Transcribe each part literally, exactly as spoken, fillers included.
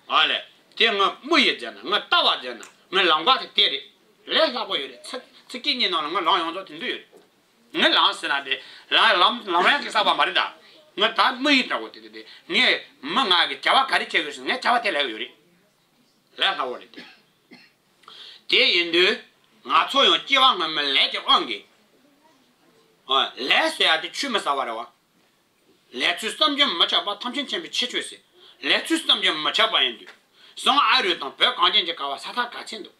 ཨ་ལས། དེ་ངས་དམིགས་ཡུལ་མཛད་ན། ངས་ལྟ་བ་མཛད་ན། ངའི་ལམ་ཁ་དེ་དེ་རེད། ལས་སླ་པོ་ཡོད་རེད། ཚིག་ཚིག་གཅིག་གཉིས་ནང་ལ་ངས་ལམ་ཡོངས་རྫོགས་དེ་འདུས་ཡོད་རེད། ངས་ལམ་ཟེར་ན་དེ་ལམ་ལམ་ལམ་རིམ་ཅིག་བསགས་པ་མ་རེད་ད། ངས་ད་དམིགས་ཡུལ་འདྲ་བོ་དེ་དེ་དེ་ངས་མི་ང་གི་བྱ་བ་ག་རེ་བྱེད་དགོས་ཟེར་ངས་བྱ་བ་དེ་ལས་ཡོད་རེད། ལས་སླ་བོ་རེད་དེ། དེ་ཡིན་དུས་ང་ཚོ་ཡང་སྐྱེ་བ་སྔོན་མའི་ལས་ཀྱི་དབང་གིས། ཨ། ལས་ཟེར་ཡ་དེ་ཆུད་མི་ཟ་བ་རེད་བ། ལས་ཚུལ་བསམ་གྱིས་མི་ཁྱབ་པ་ཐམས་ཅད་མཁྱེན་པའི་ཁྱད་ཆོས་ཟེར། ལས་ཚུལ་བསམ་གྱིས་མི་ཁྱབ་པ་ཡིན་དུས། བཟང་ཨ་རུ་དང་བོད་གངས་ཅན་གྱི་ཀ་བ་ས་ཐག་ག་ཚད་འདུག་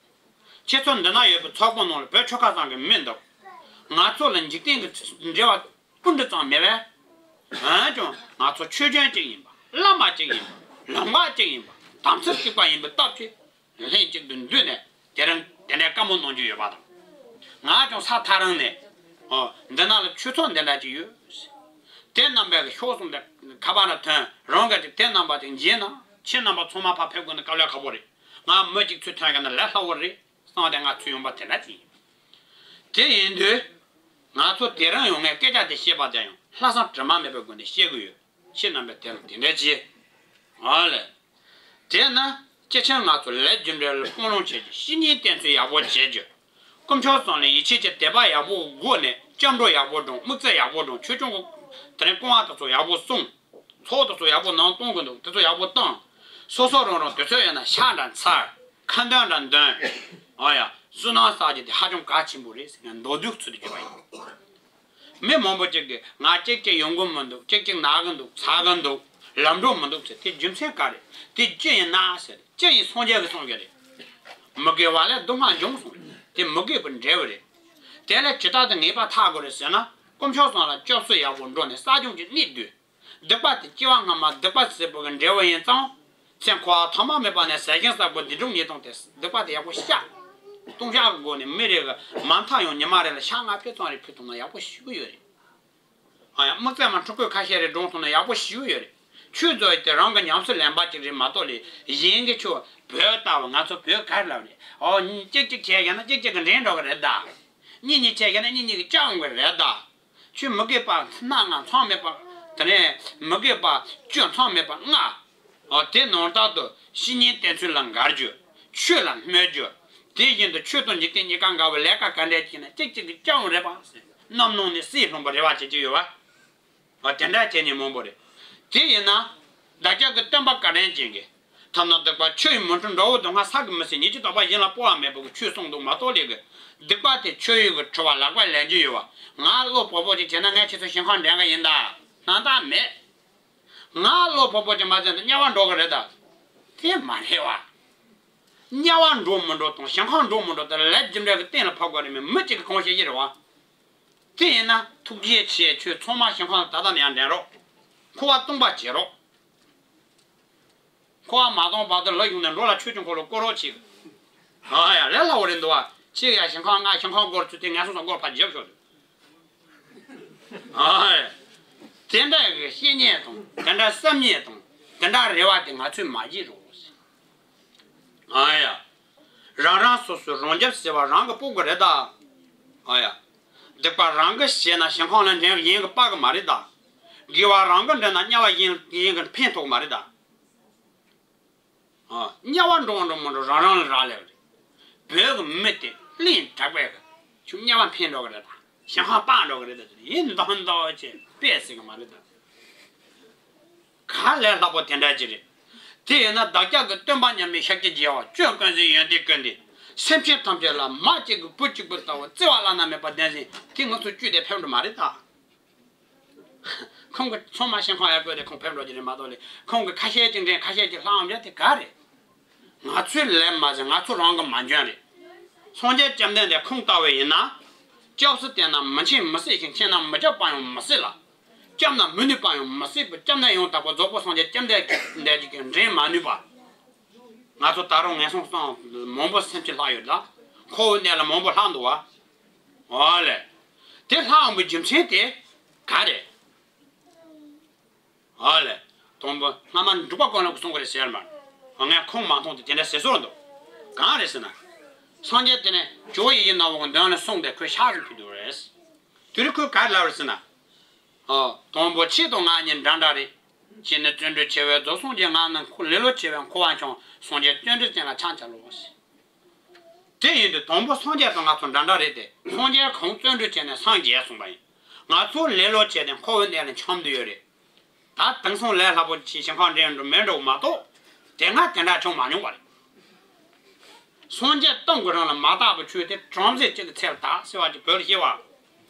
ཁྱེད་ཚོ་འདི་ན་ཡོད་པའི་ཚོགས་པ་ནང་ལ་བོད་ཆོལ་ཁ་གསུམ་གྱི་མི་འདུག་ང་ཚོ་ལ་འཇིག་རྟེན་གྱི་འབྲེལ་བ་སྤུ་འདྲ་ཙམ་མེད་པས། འོན་ཀྱང་ང་ཚོ་ཆོས་ཅན་གཅིག་ཡིན་པ། བླ་མ་གཅིག་ཡིན་པ། ལམ་ཁ་གཅིག་ཡིན་པ། དམ་ཚིག་གཅིག་པ་ཡིན་པའི་སྟོབས་ཀྱིས། ལྷན་ཅིག་ཏུ་འདུས་ནས་དེ་རིང་དེ་འདྲའི་བཀའ་མོལ་གནང་རྒྱུ་ཡོད་པ་དང་། ང་ཀྱང་ས་ཐག་རིང་ནས། ཨོ། འདི་ན་ལ་ཆོས་ཚོགས་འདི་འདྲ་ཅིག་ཡོད། དེ་རྣམ་པའི་གི་ཤོག་གསུམ་དེ་ཁ་པར་ལ་ཐོན་རང་གི་ཅིག་དེ་རྣམ་པ་ཅིག་མཇལ་ན་ཁྱེད་རྣམ་པ་ཚང་མ་ཕར་ཕེབས་དགོས་ན་དཀའ་ལས་ཁག་པོ་རེད། ང་མི་གཅིག་ཚུར་ཐོན་ག་ན་ལས་སླ་བོ་རེད་བསམ་སྟེ་ང་ཚུར་ཡོང་པ་དེ་འདྲ་ཅིག་ཡིན། དེ་ཡིན་དུས། ང་ཚོ་དེ་རིང་ཡང་ངས་སྐད་ཆ་དེ་བཤད་པ་དེ་ཡང་ལྷག་བསམ་དྲི་མ་མེད་པའི་སྒོ་ནས་བཤད་གི་ཡོད། ཁྱེད་རྣམ་པས་དེ་ལ་དེ་འདྲ་བྱེད། ཨ་ལས། དེས་ན། སྤྱི་ཆིངས་ང་ཚོ་ལས་རྒྱུ་འབྲས་ལ་སྤང་བླང་བྱེད་རྒྱུ། བཤེས་གཉེན་བསྟེན་ཚུལ་ཡག་པོ་བྱེད་རྒྱུ། དཀོན་མཆོག་གསུམ་ལ་ཡིད་ཆེས་ཀྱི་དད་པ་ཡག་པོ་དགོས་ནས་སྐྱབས་འགྲོ་ཡག་པོ་སྒྲུབ། དམིགས་བརྩེ་ཡག་པོ་སྒྲུབ། ཆོས་སྐྱོང་གི་དེ་རིང་སྐུ་དབང་དེ་ཚོ་ཡག་པོ་སྲུང་། ཚོགས་དེ་ཚོ་ཡག་པོ་ནང་གཏོང་གི་འདུག་དེ་ཚོ་ཡག་པོ་བཏང་། སོ་སོ་རང་རང་དུས་ཚོད་ཡོད་ན་ཤ་འདྲ་འཚལ། ཁ་འདོན་འདྲ་འདོན། ཨ་ཡ། བསོད་ནམས་བསགས་རྒྱུ་དེ་ཧ་ཅང་གལ་ཆེན་པོ་རེད་ཟེར་ནས་མདོར་བསྡུས་ཚུལ་དུ་བརྗོད་པ་ཡིན། མི་མང་པོ་ཅིག་གིས་ང་གཅིག་གཅིག་ཡོང་གི་མི་འདུག་གཅིག་གཅིག་ན་གི་འདུག་ཚ་གི་འདུག་ལམ་འགྲོ་མི་འདུག་ཟེར། དེ་རྒྱུ་མཚན་ག་རེ། དེ་ཅི་ཡིན་ན་ཟེར། ཅི་ཡིན་སངས་རྒྱས་ཀྱིས་གསུངས་ཀྱི་རེད། མི་དགེ་བ་ལས་སྡུག་བསྔལ་འབྱུང་གསུངས་རེད། དེ་མི་དགེ་བའི་འབྲས་བུ་རེད། དེ་ལས་ཇི་ལྟར་དུ་ངེས་པར་ཐར་དགོས་རེད་ཟེར་ན། དཀོན་མཆོག་གསུམ་ལ་སྐྱབས་སུ་ཡག་པོ་འགྲོ་ནས་བསགས་སྦྱོང་གི་གནད་བསྡུས། སྡིག་པ་དེ་སྐྱེ་བ་སྔ་མ་སྡིག་པ་བསགས་པའི་འབྲས་བུ་ཡིན་ཙང་། ཚེ་འཁོར་བ་ཐོག་མ་མེད་པ་ནས་ཟས་སྦྱིན་བསགས་པའི་སྡིག་སྒྲིབ་ཉེས་ལྟུང་དེ་སྡིག་པ་དེ་ཡག་པོ་བཤགས། ལྟུང་བཤགས་ཀྱི་སྒོ་ནས་མི་རེ་གིས་མ་མཐའ་ཡང་ཉི་མ་རེ་ལ་ཞག་ལྔ་བཅུ་ཙམ་རེ་ཕུལ་ཐུབ་ན་ཡག་པོ་ཞེ་པོ་ཡོད་རེད། ཨ་ཡ། དམིགས་བརྩེ་མ་འཁྲུག་པོའི་ཁ་ཤས་རེ་སྒྲུང་ཐུབ་ན་ཡག་པོ་ཞེ་པོ་ཡོད་རེད། ཆོས་ཚོགས་དེ་རང་གི་ཉམས་སུ་ལེན་པ་ཅིག་རེད་མ་གཏོགས་ལས་གཞན་གྱི་ཆོས་བོད་ལྟ་བུ་ང་ཚོ་བོད་ག་རེ་ལབ་རེད། ཨོ་གཅིག་གཅིག་བྱས་ཡིན་ན་གཅིག་གཅིག་གི་འདྲེན་འགྲོ་གི་རེད་ད། གཉིས་གཉིས་བྱས་ཡིན་ན་གཉིས་གཉིས་ཀྱི་བཅག་འོང་གི་རེད་ད། ཆོས་མི་དགེ་བ་སྣ་ལྔ་མཚམས་མེད་པ། དེ་ནས་མི་དགེ་བ་བཅུ་མཚམས་མེད་པ་ལྔ། ཨོ་དེ་ནང་ལྟར་དུ་བཤེས་གཉེན་བསྟེན་ཚུལ་ལ་དགའ་རྒྱུ། ཆོས་ལ་སྨོད་རྒྱུ། དེ་བཞིན་དུ་ཆོས་དང་འཇིག་རྟེན་གཉིས་ཀ་དགའ་བའི་ལས་ཀ་ག་འདྲས་བྱས་ན་གཅིག་གཅིག་གི་བཅག་འོང་རེད་པ། རྣམ་སྣང་ནས་སྲིད་ལྷུང་པ་རེ་བ་བྱེད་ཀྱི་ཡོད་པ། ཨ་དེ་འདྲ་བྱས་ནས་མང་པོ་རེད། དེ་ཡིན་ན། བདག་ཅག་གི་སྟོན་པ་བཀའ་དྲིན་ཅན་གྱིས། ཐ་ན་སྡིག་པ་ཆུ་ཡིས་མི་འཁྲུ་འགྲོ་བའི་སྡུག་བསྔལ་བསགས་ཀྱི་མི་སྲིད། ཉེས་ཀྱི་དོགས་པ་གཞན་ལ་སྤོ་བ་མེད་པའི་ཆོས་གསུངས་འདུག་མ་གཏོགས་ལས་ཀྱི། སྡིག་པ་དེ་ཆུ་ཡིས་ཀྱི་འཁྲུ་བ་ལག་པས་ལེན་རྒྱུ་ཡོད་པ། ང་བློ་བོག་བོག་ཅིག་བྱས་ན་ངས་ཁྱེད་ཚོ་ཞིང་ཁར་འདྲེན་གི་ཡིན་ད། སྣང་དག་མེད། ང་བློ་བོག་བོག་ཅིག་མ་བྱས་ན་དམྱལ་བར་འགྲོ་གི་རེད་ད། དེ་མ་རེད་བ། དམྱལ་བར་འགྲོ་མི་འགྲོ་དང་ཞིང་ཁར་འགྲོ་མི་འགྲོ་དེ་ལས་རྒྱུ་འབྲས་ཀྱི་སྟེང་ལ་ཕབ་དགོས་རེད་མོད། མི་གཅིག་གིས་གང་བཤད་ཀྱི་རེད་བ། དེ་ཡིན་ན་ཐུགས་རྗེ་ཆེ། ཁྱོད་ཚང་མ་ཞིང་ཁར་ད་ལྟ་ནས་ཡར་འདྲེན་རོགས། འཁོར་བ་སྟོང་པ་བྱེད་རོགས། འཁོར་བ་མ་སྟོང་བར་དུ་ལ་བཞུགས་ནས་འགྲོ་ལ་ཆོས་ཀྱི་འཁོར་ལོ་བསྐོར་རོགས་བྱེད། ཨ་ཡ་ལས་སླ་བོ་རེད་འདུག་བ། ཁྱེད་ཡ་ཞིང་ཁར་ང་ཞིང་ཁར་སྐོར་ཚུལ་དེ་ངན་སོང་སོང་སྐོར་ཕར་རྒྱབ་ཤོག་དུས། ཨ་ཡ། དེ་འདྲ་གི་བཤེས་གཉེན་དང་དེ་འདྲ་བསམ་གཉིས་དང་དེ་འདྲ་རེ་བ་དེ་ང་ཚོས་མ་བརྗེད་རོགས། ཨ་ཡ། རང་རང་སོ་སོའི་རང་རྒྱབ་ཟེར་བ་རང་གིས་སྤོ་དགོས་རེད་ད། ཨ་ཡ། སྡིག་པ་རང་གིས་བྱས་ན་ཞིང་ཁམས་ལ་འདྲེན་གྱི་ཡིན་གྱི་སྤང་གི་མ་རེད་ད། དགེ་བ་རང་གིས་འདྲེན་ན་དམྱལ་བ་ཡིན་ཡིན་གྱི་ཕན་ཐོགས་མ་རེད་ད། ཨ། དམྱལ་བ་འགྲོ་འགྲོ་མི་འགྲོ་རང་རང་ལ་རག་ལས་པ་རེད། བོད་ཀྱི་མི་དེ་གླེན་དྲགས་པས་གི། ཁྱོད་དམྱལ་བ་འཕེན་འགྲོ་གི་རེད་ད། ཞིང་ཁམས་སྤང་འགྲོ་གི་རེད་ད། ཡིན་མདོག་མདོག་བྱས་དཔེ་ཟེར་གི་མ་རེད་ད། ག་ལས་ལྷག་པོ་དེ་འདྲ་ཅིག་རེད། དེ་ཡིན་ན་བདག་ཅག་གི་སྟོན་པ་མཉམ་མེད་ཤཱཀྱའི་རྒྱལ་བ་སྤྱོད་ཀུན་གཟིགས་ཡོན་ཏན་ཀུན་ལྡན་སེམས་ཅན་ཐམས་ཅད་ལ་མ་གཅིག་གི་བུ་གཅིག་པུ་ལྟ་བུ་བརྩེ་བ་བླ་ན་མེད་པ་ལྡན་ཞིང་དེ་ང་ཚོ་བཅོས་ཏེ་ཕེབས་འགྲོ་མ་རེད་ད། ཁོང་གི་ཚང་མ་ཞིང་ཁམས་ཡར་བཀོད་དེ་ཁོང་ཕེབས་འགྲོ་རྒྱུ་རེད་མ་གཏོགས་ལས་ཁོང་གི་ཁ་ཤས་ཅིག་འདྲེན་ཁ་ཤས་ཅིག་ལྷག་འོང་རྒྱུ་དེ་ག་རེད། ང་ཚོའི་ལས་མ་ཟད་ང་ཚོ་རང་གི་མ་འཇོན་རེད། སངས་རྒྱས་བཅོམ་ལྡན་འདས་ཁོང་ལྟ་བུ་ཡིན་ན། སྐྱབས་སུ་བསྟེན་ན་མི་འཆིང་མི་ཟད་ཞིང་འཆིང་ན་མི་སྐྱོབ་པ་ཡང་མི་སྲིད་ལ། སྐྱོབ་ན་མི་ནུས་པ་ཡང་མི་སྲིད་པའི་སྐྱབས་གནས་ཡང་དག་པ་རྫོགས་པའི་སངས་རྒྱས་བཅོམ་ལྡན་འདས་ཀྱིས་འདྲེན་མ་ནུས་པ། ང་ཚོ་ད་རུང་ངན་སོང་གསུམ་མང་པོ་སེམས་ཀྱིས་ལྷག་ཡོད་ལ། འཁོར་བའི་གནས་ལ་མང་པོ་ལྷག་འདུག་བ། འོ་ལེ། དེ་ལྷག་འོང་བའི་རྒྱུ་མཚན་དེ་ག་རེད། ཨ་ལས། དང་པོ་སྔ་མ་འབྲུག་པ་ཀུན་ལེགས་ཀྱིས་གསུང་གི་རེད་ཟེར་མ། ངས་ཁུངས་མ་མཐོང་སྟེ་དེ་འདྲ་ཟེར་སྲོལ་འདུག་གང་རེད་ཟེར་ན། སངས་རྒྱས་དེ་ནས་ཇོ་བོ་ཡིད་བཞིན་ནོར་བུ་གི་མདུན་ལ་གསུངས་ཏེ་ཁོས་ཕྱག་རུ་ཕུལ་འདུག་རེད། དེ་རིང་ཁོས་ག་རེ་ལབ་རེད་ཟེར་ན། ཨོ། དང་པོ་ཁྱེད་དང་ང་གཉིས་འདྲ་འདྲ་རེད། ཅི་ནས་བརྩོན་འགྲུས་ཆེ་བའི་རྫོགས་སངས་རྒྱས་ང་ནི་འཁོར་ལེ་ལོ་ཆེ་བའི་འཁོར་བ་མཆོང་། སངས་རྒྱས་བརྩོན་འགྲུས་ཅན་ལ་ཕྱག་འཚལ་ལོ། དེ་ཡིན་དུས་དང་པོ་སངས་རྒྱས་དང་ང་ཚོ་འདྲ་འདྲ་རེད་དེ། སངས་རྒྱས་གང་བརྩོན་འགྲུས་བྱས་ནས་སངས་རྒྱས་གསུངས་པ་ཡིན། ང་ཚོ་ལེ་ལོ་བྱས་ཏེ་འཁོར་བའི་གནས་ལ་འཁྱམས་བསྡད་ཡོད་རེད། ད་དེང་སང་ལས་སླ་པོ་ཅིག་ཞིང་ཁམས་འདྲེན་འགྲོ་མེད་འགྲོ་མ་གཏོགས། དེ་སྔ་དེ་འདྲ་བྱུང་མ་མྱོང་བ་རེད། སངས་རྒྱས་སྟོང་གི་རང་ལ་མ་བརྟགས་པའི་ཆོས་དེ་བྲམ་ཟེ་གཅིག་གི་ཚེ་ལ་བདག་ཟེར་བ་ཅིག་བོད་ལ་ཤེས་བ།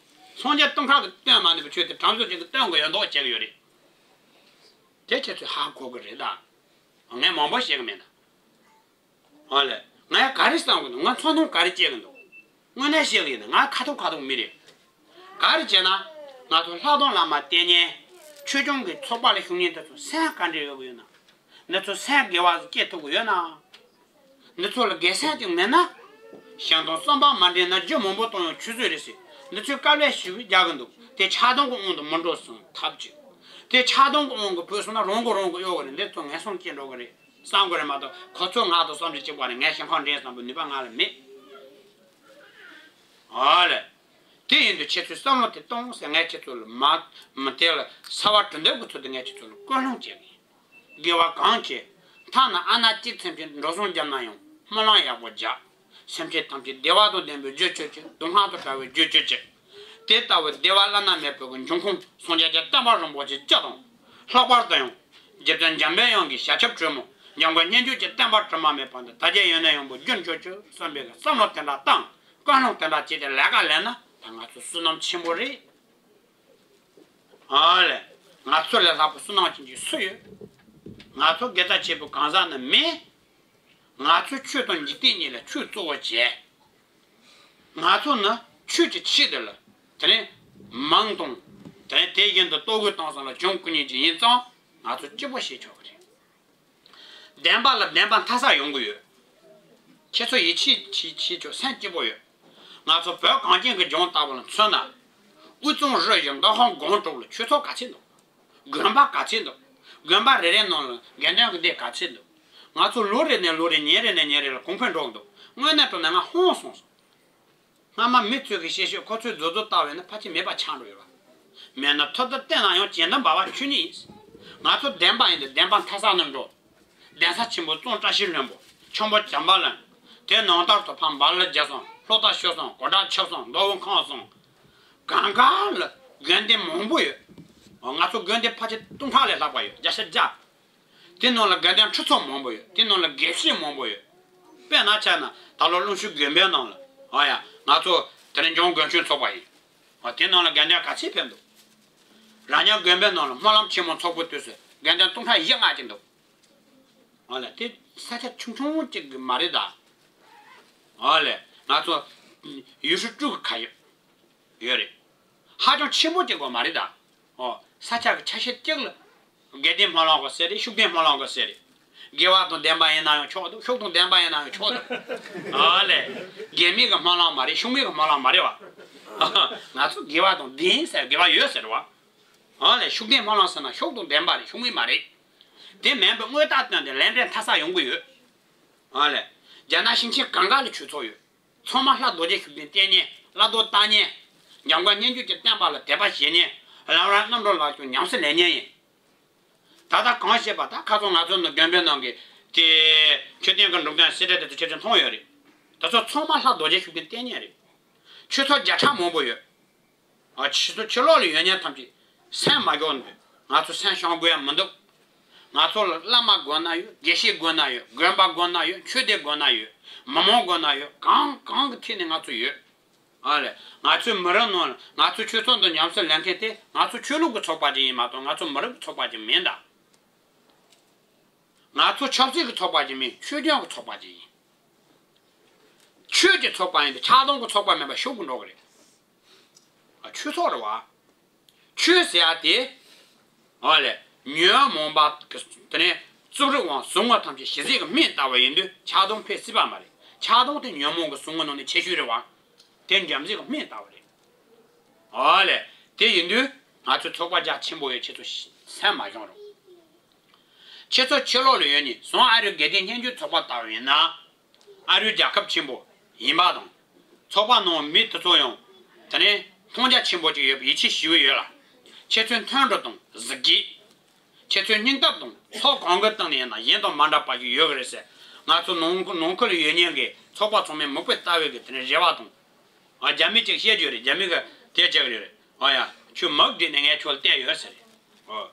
སངས་རྒྱས་སྟོང་ཕྲག་གིས་སྟོན་མ་ནུས་པའི་ཆོས་དེ་བྲམ་ཟེ་གཅིག་གིས་སྟོན་དགོས་ཡོད་མདོག་བྱེད་ཀྱི་ཡོད་རེད། དེ་ཁྱེད་ཚོས་ཧ་གོ་གི་རེད་ད། ངས་མང་པོ་བཤད་གི་མེད་ད། ཨ་ལས། ངས་ག་རེ་བསམ་གི་འདུག་ང་ཚོར་སྣང་ག་རེ་སྐྱེ་གི་འདུག་དངོས་གནས་བཤད་གི་ཡིན་ན་ང་ཁ་ཐུག་ཁ་ཐུག་མི་རེད། ག་རེ་བྱས་ན། ང་ཚོ་ལྷ་དང་ལྷ་མ་བསྟེན་མཁན། ཆོས་སྐྱོང་གི་ཚོགས་པ་ལ་ཞུགས་མཁན་དེ་ཚོ་སེམས་ག་འདྲ་ཡོད་གི་ཡོད་ན། འདི་ཚོ་སེམས་དགེ་བ་སྐྱེ་ཐུབ་གི་ཡོད་ན། འདི་ཚོ་ལ་དགེ་སེམས་ཅིག་མེད་ན། ཞིང་དང་བསམ་པ་མ་འདྲེས་ན་རྒྱུ་མང་པོ་བཏང་ཡང་ཆུད་ཟོས་རེད་ཟེར། འདི་ཚོས་དཀའ་ལས་ཞེ་པོ་རྒྱག་གི་འདུག་དེ་ཆགས་སྡང་གི་དབང་དུ་མི་འགྲོ་སོང་ཐབས་ཅིག་དེ་ཆགས་སྡང་གི་དབང་གིས་བུད་སོང་ན་རང་གིས་རང་གི་གཡོ་གི་རེད། འདི་ཚོ་ངན་སོང་སྐྱེ་འགྲོ་གི་རེད། བསམ་དགོས་རེད་མ་གཏོགས་ཁོ་ཚོ་ང་དང་བསམ་གྱི་གཅིག་པ་རེད། ངས་ཞིང་ཁམས་འདྲེན་བསམ་པའི་ནུས་པ་ང་ལ་མེད། ཨ་ལས། དེ་ཡིན་དུས་ཁྱེད་ཚོས་བསམ་བློ་དེ་གཏོང་ཟེར། ངས་ཁྱེད་ཚོ་ལ་མ་མི་དེ་ལ་ས་བ་གྲུ་འདེབས་ཀྱི་ཚུལ་དུ་ངས་ཁྱེད་ཚོ་ལ་ཀུན་སློང་བྱེད་གི་ཡིན། དགེ་བ་གང་བྱེད། ཐ་ན་ཨ་ན་གཅིག་ཚེམས་ཅིག་འགྲོ་སོང་བརྒྱབ་ན་ཡང་སྨོན་ལམ་ཡག་པོ་རྒྱག་སེམས་ཅན་ཐམས་ཅད་བདེ་བ་དང་ལྡན་པའི་རྒྱུར་གྱུར་ཅིག་སྡུག་བསྔལ་དང་བྲལ་བའི་རྒྱུར་གྱུར་ཅིག་དེ་ལྟ་བུའི་བདེ་བ་བླ་ན་མེད་པའི་འབྱུང་ཁུངས་སངས་རྒྱས་ཀྱི་བསྟན་པ་རིན་པོ་ཆེ་སྤྱི་དང་། ལྷག་པར་དུ་ཡང་། རྗེ་བཙུན་འཇམ་པའི་དབྱངས་ཀྱི་ཞབས་ཁྱབ་གྲོལ་མོ་འཇམ་མགོན་སྙན་བརྒྱུད་ཀྱི་བསྟན་པ་དྲི་མ་མེད་པ་འདི་དར་རྒྱས་ཡུན་གནས་ཡོང་བའི་རྒྱུར་གྱུར་ཅིག་བསམ་པའི་བསམ་བློ་དེ་འདྲ་བཏང་། ཀུན་སློང་དེ་འདྲ་བྱས་ཏེ་ལས་ཀ་ལས་ན་ད་ང་ཚོ་བསོད་ནམས་ཆེན་པོ་རེད། ཨ་ལས། ང་ཚོ་ལས་ལྷག་པའི་བསོད་ནམས་ཅན་གྱི་སུ་ཡོད། ང་ཚོ་དགེ་རྩ་ཆེ་པོ་གང་ཟག་ནི་མེད། ང་ཚོ་ཆོས་དང་འཇིག་རྟེན་གཉིས་ལ་ཆོས་གཙོ་བོ་བྱས། ང་ཚོ་ནི་ཆོས་ཀྱི་ཆེད་དུ་ལ་དེ་ནས་མིང་དང་། དེ་ནས་དེ་བཞིན་དུ་ལྟོ་གོས་གཏོང་སྟངས་ལ་བྱུང་དགོས་མཁན་ཅིག་ཡིན་ཙང་ང་ཚོ་སྐྱིད་པོ་བྱེད་ཆོག་གི་རེད། བདེན་པ་ལ་བདེན་པ་མཐའ་ས་ཡོང་གི་ཡོད། ཁྱེད་ཚོ་ཡིད་ཆེས་བྱེད་བྱེད་ཆོག་སེམས་སྐྱིད་པོ་ཡོད། ང་ཚོ་བོད་གངས་ཅན་གྱི་ལྗོངས་ལྟ་བུ་ལ་མཚོན་ན། དབུས་གཙང་རུ་བཞི་མདོ་ཁམས་སྒང་དྲུག་ལ་ཆོས་ཚོགས་ག་ཚད་འདུག་དགོན་པ་ག་ཚད་འདུག་དགོན་པ་རེ་རེ་ནང་ལ་དགེ་འདུན་གྱི་སྡེ་ག་ཚད་འདུག་ང་ཚོ་ལོ་རེ་ནས་ལོ་རེ་ཉིན་རེ་ནས་ཉིན་རེ་ལ་གོང་འཕེལ་འགྲོ་གི་འདུག་དངོས་གནས་དྲང་གནས་ང་ཧང་སངས་སོང་། སྔ་མ་མི་ཚོས་ཀྱི་བཤད་ཤོད་ཁོ་ཚོས་རྫོགས་རྫོགས་ལྟ་བས་ན་ཕལ་ཆེར་མེད་པ་ཆགས་འགྲོ་ཡོད་པ། མེད་ན་ཐོབ་ཐང་བསྟན་ན་ཡང་བྱེད་འདི་འབའ་བ་ཆོས་ཉིད་ཡིན། ང་ཚོ་བདེན་པ་ཡིན་ཏེ་བདེན་པ་མཐའ་ས་ནས་འགྲོ། གདན་ས་ཆེན་པོ་གཙང་བཀྲ་ཤིས་ལྷུན་པོ་ཆེན་པོ་བྱམས་པ་གླིང་། དེ་ནང་ལྟར་དུ་ཕ་འབའ་ལ་རྒྱལ་གསུམ་ལྷོ་རྟ་ཞོལ་གསུམ་གོ་ཁྲབ་ཆུ་གསུམ་མདོ་དབུས་ཁམས་གསུམ། གང་ག་ལ་དགོན་སྡེ་མང་པོ་ཡོད། ང་ཚོ་དགོན་སྡེ་ཕལ་ཆེར་སྟོང་ཕྲག་ལས་ལྷག་པ་ཡོད། བརྒྱ་ཆ་བརྒྱ། དེ་ནང་ལ་དགེ་འདུན་ཁྲི་ཚོ་མང་པོ་ཡོད། དེ་ནང་ལ་དགེ་བཤེས་མང་པོ་ཡོད། དཔེར་ན་ཆ་ན་ད་ལོ་ཀླུང་ཤུལ་དགོན་པའི་ནང་ལ་ཨ་ཡ་ང་ཚོ་དེ་རིང་འཇང་དགོན་ཆེན་ཚོགས་པ་ཡིན། ཨ་དེ་ནང་ལ་དགེ་འདུན་ག་ཚད་ཕེབས་འདུག་རྭ་སྙན་དགོན་པའི་ནང་ལ་སྨོན་ལམ་ཆེན་མོ་ཚོགས་པའི་དུས་སུ་དགེ་འདུན་སྟོང་ཕྲག་བཞི་ལྔ་ཅིག་འདུག་ཨ་ལས་དེ་ས་ཆ་ཆུང་ཆུང་ཅིག་གི་མ་རེད་ད། ཨ་ལས་ང་ཚོ་ཡུལ་ཤུལ་དྲུག་གི་ཁ་ཡོད། ཡོད་རེད། ཧ་ཅང་ཆེན་པོ་གཅིག་པོ་མ་རེད་ད། ཨོ། ས་ཆ་གི་ཆ་ཤས་གཅིག་ལ། དགེ་ལྡན་སྨོན་ལམ་གྱི་སྲོལ་རེད། ཤུགས་ལྡན་སྨོན་ལམ་གྱི་སྲོལ་རེད། དགེ་བ་དང་ལྡན་པ་ཡིན་ན་ཡང་ཆོག་འདུག་ཤུགས་དང་ལྡན་པ་ཡིན་ན་ཡང་ཆོག་འདུག་ཨ་ལས། དགེ་མེད་ཀྱི་སྨོན་ལམ་མ་རེད། ཤུགས་མེད་ཀྱི་སྨོན་ལམ་མ་རེད་བ། ང་ཚོ་དགེ་བ་དང་ལྡན་ཟེར་དགེ་བ་ཡོད་ཟེར་བ། ཨ་ལས་ཤུགས་ལྡན་སྨོན་ལམ་ཟེར་ན་ཤུགས་དང་ལྡན་པ་རེད། ཤུགས་མེད་མ་རེད། དེ་མིན་པའི་དངོས་རྟགས་བསྟན་ཏེ་ལས་འབྲས་མཐའ་ས་ཡོང་གི་ཡོད། ཨ་ལས། རྒྱ་ནག་ཞིང་ཆེན་གང་ག་ལ་ཆོས་ཚོགས་ཡོད། ཚང་མ་ལྷ་རྡོ་རྗེ་ཤུགས་ལྡན་བསྟེན་མཁན། བླ་རྡོ་བཏགས་མཁན། འཇམ་མགོན་སྙན་བརྒྱུད་ཀྱི་བསྟན་པ་ལ་དད་པ་བྱེད་མཁན། ལམ་རིམ་རྣམ་གྲོལ་ལ་སོགས་ཉམས་སུ་ལེན་མཁན་ཡིན། ད་ལྟ་གང་བཤད་པ་ད་ཁ་སང་ང་ཚོ་ནི་དགོན་པའི་ནང་གི་དེ་མཆོད་རྟེན་གྱི་འབྲུམ་སྟོན་གསེར་ཁྲི་དེ་ཚོ་ཁྱེད་ཚོས་མཐོང་ཡོད་རེད། དེ་ཚོ་ཚང་མ་ལྷ་རྡོ་རྗེ་ཤུགས་ལྡན་བསྟེན་མཁན་རེད། ཆོས་ཚོགས་བརྒྱ་ཕྲག་མང་པོ་ཡོད། ཨ་ཕྱི་སོ་ཕྱི་ལོགས་ལ་ཡོད་མཁན་ཐམས་ཅད་སེམས་མ་སྐྱོ་འདུག་ང་ཚོ་སེམས་ཤོང་དགོས་ཡ་མི་འདུག་ང་ཚོ་ལ་བླ་མ་དགོས་ན་ཡོད། དགེ་བཤེས་དགོས་ན་ཡོད། དགོན་པ་དགོས་ན་ཡོད། ཆོས་སྡེ་དགོས་ན་ཡོད། མི་མང་དགོས་ན་ཡོད། གང་གང་གི་ཐད་ནས་ང་ཚོ་ཡོད། ཨ་ལས། ང་ཚོའི་མི་རབས་ནང་ལ་ང་ཚོའི་ཆོས་ཚོགས་འདི་ཉམས་སུ་ལེན་མཁན་དེ་ང་ཚོ་ཆོས་ལུགས་ཀྱི་ཚོགས་པ་ཅིག་ཡིན་མ་གཏོགས་ང་ཚོ་མི་རབས་ཀྱི་ཚོགས་པ་ཅིག་མིན་ད། ང་ཚོ་ཆབ་སྲིད་ཀྱི་ཚོགས་པ་ཅིག་མིན། ཆོས་སྐྱོང་གི་ཚོགས་པ་ཅིག་ཡིན། ཆོས་ཀྱི་ཚོགས་པ་ཡིན་ཏེ་ཆགས་སྡང་གི་ཚོགས་པ་མིན་པ་ཤུགས་ཀྱིས་འགྲོ་གི་རེད། ཨ་ཆོས་ཚོགས་རེད་བ། ཆོས་ཟེར་ཡ་དེ། ཨ་ལས། ཉོན་མོངས་པ་གི་དེ་ནས་རྩུབ་རིག་དབང་ཟུག་རྔུ་ཐམས་ཅད་ཞི་བྱེད་ཀྱི་སྨན་ལྟ་བུ་ཡིན་དུས་ཆགས་སྡང་འཕེལ་སྲིད་པ་མ་རེད། ཆགས་སྡང་དེ་ཉོན་མོངས་ཀྱི་ཟུག་རྔུ་ནང་ནས་ཆེ་ཤོས་རེད་བ། དེ་འཇམ་རྩུབ་ཀྱི་སྨན་ལྟ་བུ་རེད། ཨ་ལས། དེ་ཡིན་དུས་ང་ཚོའི་ཚོགས་པ་རྒྱ་ཆེན་པོ་ཡོད། ཁྱེད་ཚོ་སེམས་མ་ཞོག་རོགས། ཁྱེད་ཚོ་ཕྱི་ལོགས་ལ་ཡོད་ནི་བཟང་ཨ་རིའི་དགེ་ལྡན་སྙན་བརྒྱུད་ཚོགས་པ་ལྟ་བུ་ཡིན་ན། ཨ་རིའི་རྒྱལ་ཁབ་ཆེན་པོ་ཡིན་པ་དང་། ཚོགས་པ་ནང་མི་དེ་ཚོ་ཡང་དེ་ནས་མཐོང་རྒྱ་ཆེན་པོ་ཅིག་ཡོད་པའི་ཡིད་ཆེས་ཞེ་པོ་ཡོད་ལ། ཁྱེད་ཚོའི་མཐུན་སྒྲིལ་དང་གཟི་བརྗིད། ཁྱེད་ཚོའི་སྙིང་སྟོབས་དང་ཚོགས་གང་གི་སྟེང་ནས་ཡིན་ན་གཞན་དང་མ་འདྲ་བ་ཞིག་ཡོད་གི་རེད་ཟེར། ང་ཚོ་ནང་ནང་ཁུལ་ཡོད་མཁན་གྱི་ཚོགས་པ་ཚང་མས་མིག་དཔེ་ལྟ་བའི་གི་དེ་ནས་རེ་བ་དང་། ཨ། རྒྱ་མི་གཅིག་བཤད་རྒྱུ་རེད། རྒྱ་མི་གི་དེ་བྱེད་གི་ཡོད་རེད། ཨ་ཡ། ཁྱོད་མིག་བགྲད་ནས་ངས་ཁྱོད་ལ་བལྟས་ཡོད་ཟེར་རེད། ཨོ།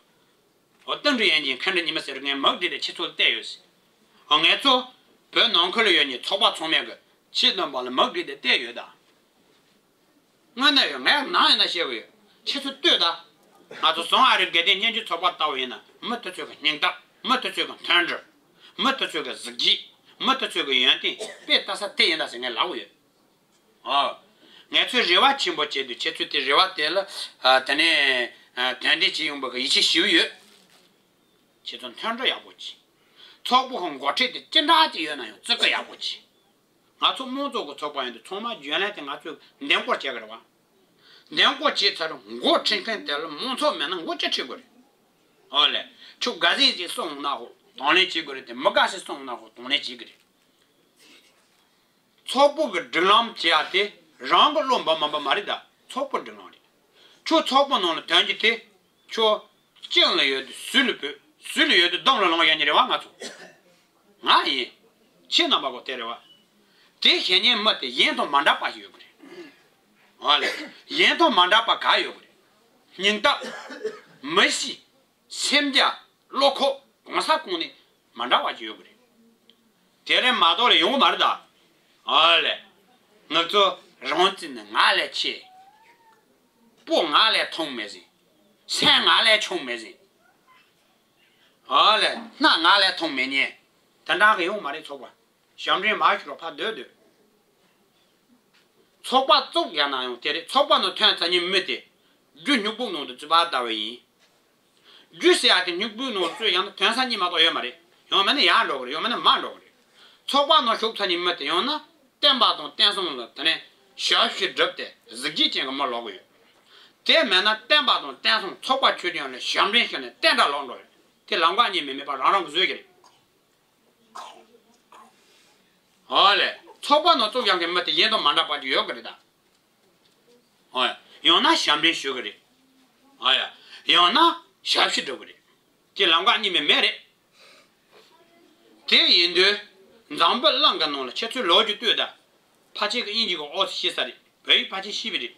ཨོ། ཏིལ་འབྲུ་ཡན་གྱི་མཁའ་འགྲོ་ཉི་མ་ཟེར། ངས་མིག་བགྲད་དེ་ཁྱེད་ཚོ་ལ་བལྟས་ཡོད་ཟེར། ཨོ། ངས་ཚོ་བོད་ནང་ཁུལ་ཡོད་མཁན་ཚོགས་པ་ཚང་མས་གི་ཁྱེད་རྣམ་པ་ལ་མིག་བགྲད་དེ་བལྟས་ཡོད་ད། དངོས་གནས་ཡོད། ངས་ནམ་ཡིན་ན་བཤད་གི་ཡོད། ཁྱེད་ཚོ་ལྟོས་དང་། ང་ཚོ་བཟང་ཨ་རི་དགེ་ལྡན་སྙན་བརྒྱུད་ཚོགས་པ་ལྟ་བུ་ཡིན་ན། མི་དེ་ཚོའི་གི་སྙིང་སྟོབས། མི་དེ་ཚོའི་གི་མཐུན་སྒྲིལ། མི་དེ་ཚོའི་གི་གཟི་བརྗིད། མི་དེ་ཚོའི་གི་ཡོན་ཏན་དཔེ་ལྟ་ས་དེ་ཡིན་ད་ཟེར་ངས་ལབ་གི་ཡོད། ཨོ། ངས་ཚོའི་རེ་བ་ཆེན་པོ་བྱས་དུས། ཁྱེད་ཚོས་དེ་རེ་བ་དེ་ལ། ཨ། དེ་ནས། ཨ། དོན་འདི་བྱེད་ཡོང་བའི་གི་ཡིད་ཆེས་ཞུ་གི་ཡོད། ཁྱེད་ཚོ་མཐུན་སྒྲིལ་ཡག་པོ་བྱེད། ཚོགས་པ་གི་འགོ་ཁྲིད་དེ་ཅི་འདྲ་ཅིག་ཡོད་ན་ཡང་བརྩི་བཀུར་ཡག་པོ་བྱེད། ང་ཚོ་དམངས་གཙོ་གི་ཚོགས་པ་ཡིན་དུས་ཚང་མ་རྒྱུན་ལས་དེ་ང་ཚོས་འདེམས་བསྐོ་བྱེད་གི་རེད་བ། འདེམས་བསྐོ་བྱས་ཚར། འགོ་ཁྲིད་མཁན་དེ་ལ་མང་ཚོགས་མེད་ན་འགོ་ཅི་ཁྲིད་དགོས་རེད། ཨོ་ལེ། ཁྱོད་དགའ་ཟིག་ཟིག་གསུངས་ན་ཧོ་དང་ལེན་བྱེད་དགོས་རེད་དེ། མི་དགའ་ཟིག་གསུངས་ན་ཧོ་དང་ལེན་བྱེད་གི་རེད། ཚོགས་པ་གི་སྒྲིག་ལམ་བྱེད་ཡ་དེ་རང་གི་བློ་འབབ་མ་འབབ་མ་རེད་ད། ཚོགས་པ་སྒྲིག་ལམ་རེད། ཁྱོད་ཚོགས་པ་ནང་ལ་ཐོན་རྒྱུ་དེ། ཁྱོད་གཅིན་ལ་ཡོད་དུས་ཟུར་ལ་བུད། ཟུར་ལ་ཡོད་དུས་སྡོམ་ལ་ལངས་ཡ་ནི་རེད་བ། ང་ཚོ། ང་ཡིན། ཁྱེད་རྣམ་པ་གོ་དེ་རེད་བ། དེ་ཤེས་མཁན་མི་དེ་གཞན་དང་མ་འདྲ་བ་ཞིག་ཡོད་གི་རེད། ཨོ་ལེ། གཞན་དང་མ་འདྲ་བ་ག་ཡོད་གི་རེད། སྙིང་སྟོབས། མི་གཤིས། སེམས་རྒྱ། བློ་ཁོག་གང་ས་གང་ནས་མ་འདྲ་བ་ཞིག་ཡོད་གི་རེད། དེ་རེད་མ་གཏོགས་ལ་ཡོང་གི་མ་རེད་ད། ཨོ་ལེ། ང་ཚོ་རང་བཙན་ནི་ང་ལས་ཆེ། སྤུ་ང་ལས་ཐུང་མེད་ཟིན། སེམས་ང་ལས་ཆུང་མེད་ཟིན། ཨོ་ལེ། སྣ་ང་ལས་ཐུང་མེད་ཉེ། དེ་འདྲ་གི་ཡོང་མ་རེད། ཚོགས་པ་ཞབས་འདྲེན་མ་ཞུ་རོགས། ཕར་སྡོད་སྡོད། ཚོགས་པ་བཙུགས་ཡང་ན་ཡང་དེ་རེད། ཚོགས་པ་ནང་ཐོན་ཚར་མཁན་མི་དེ་རྒྱུ་སྨྱུ་གུ་ནང་དུ་བཙུད་པ་ལྟ་བུ་ཡིན། རྒྱུ་ཟེར་ཡ་དེ་སྨྱུ་གུའི་ནང་བཙུད་ཡང་ན་ཐོན་ས་གཉིས་མ་གཏོགས་ཡོད་མ་རེད། ཡང་མིན་ན་ཡར་འགྲོ་གི་རེད། ཡང་མིན་ན་མར་འགྲོ་གི་རེད། ཚོགས་པ་ནང་ཞུགས་ཚར་མཁན་མི་དེ་ཡང་ན་བསྟན་པ་དང་བསྟན་སྲུང་ལ་དེ་ནས་ཞབས་ཕྱི་བསྒྲུབས་ཏེ་གཟི་བརྗིད་ཅན་གྱི་མི་ལོག་གི་ཡོད། དེ་མིན་ན་བསྟན་པ་དང་བསྟན་སྲུང་ཚོགས་པ་ཆོས་ཀྱི་ཡང་ན་ཞབས་འདྲེན་ཞུ་ནས་བསྟན་དགྲ་ལོག་འགྲོ་ཡོད། དེ་ལམ་ཁ་གཉིས་མེད་མེད་པ་རང་རང་གི་བཟོས་ཀྱི་རེད། ཨོ་ལེ། ཚོགས་པ་ནང་བཙུགས་ཡང་གི་མི་དེ་གཞན་དང་མ་འདྲ་བ་ཅིག་ཡོད་གི་རེད་ད། ཨོ་ཡ། ཡང་ན་ཞབས་འདྲེན་ཞུ་གི་རེད། ཨོ་ཡ། ཡང་ན་ཞབས་ཕྱི་སྒྲུབ་གི་རེད། དེ་ལམ་ཁ་གཉིས་མེད་མེད་རེད། དེ་ཡིན་དུས། འཛམ་བུ་གླིང་གི་ནང་ལ་ཁྱེད་ཚོས་ལོ་རྒྱུས་ལྟོས་ད། ཕལ་ཆེར་གི་དབྱིན་ཇི་གི་ཨོ་ཤེས་ས་རེད། བོད་ཡིག་ཕལ་ཆེར་ཤེས་པ་རེད།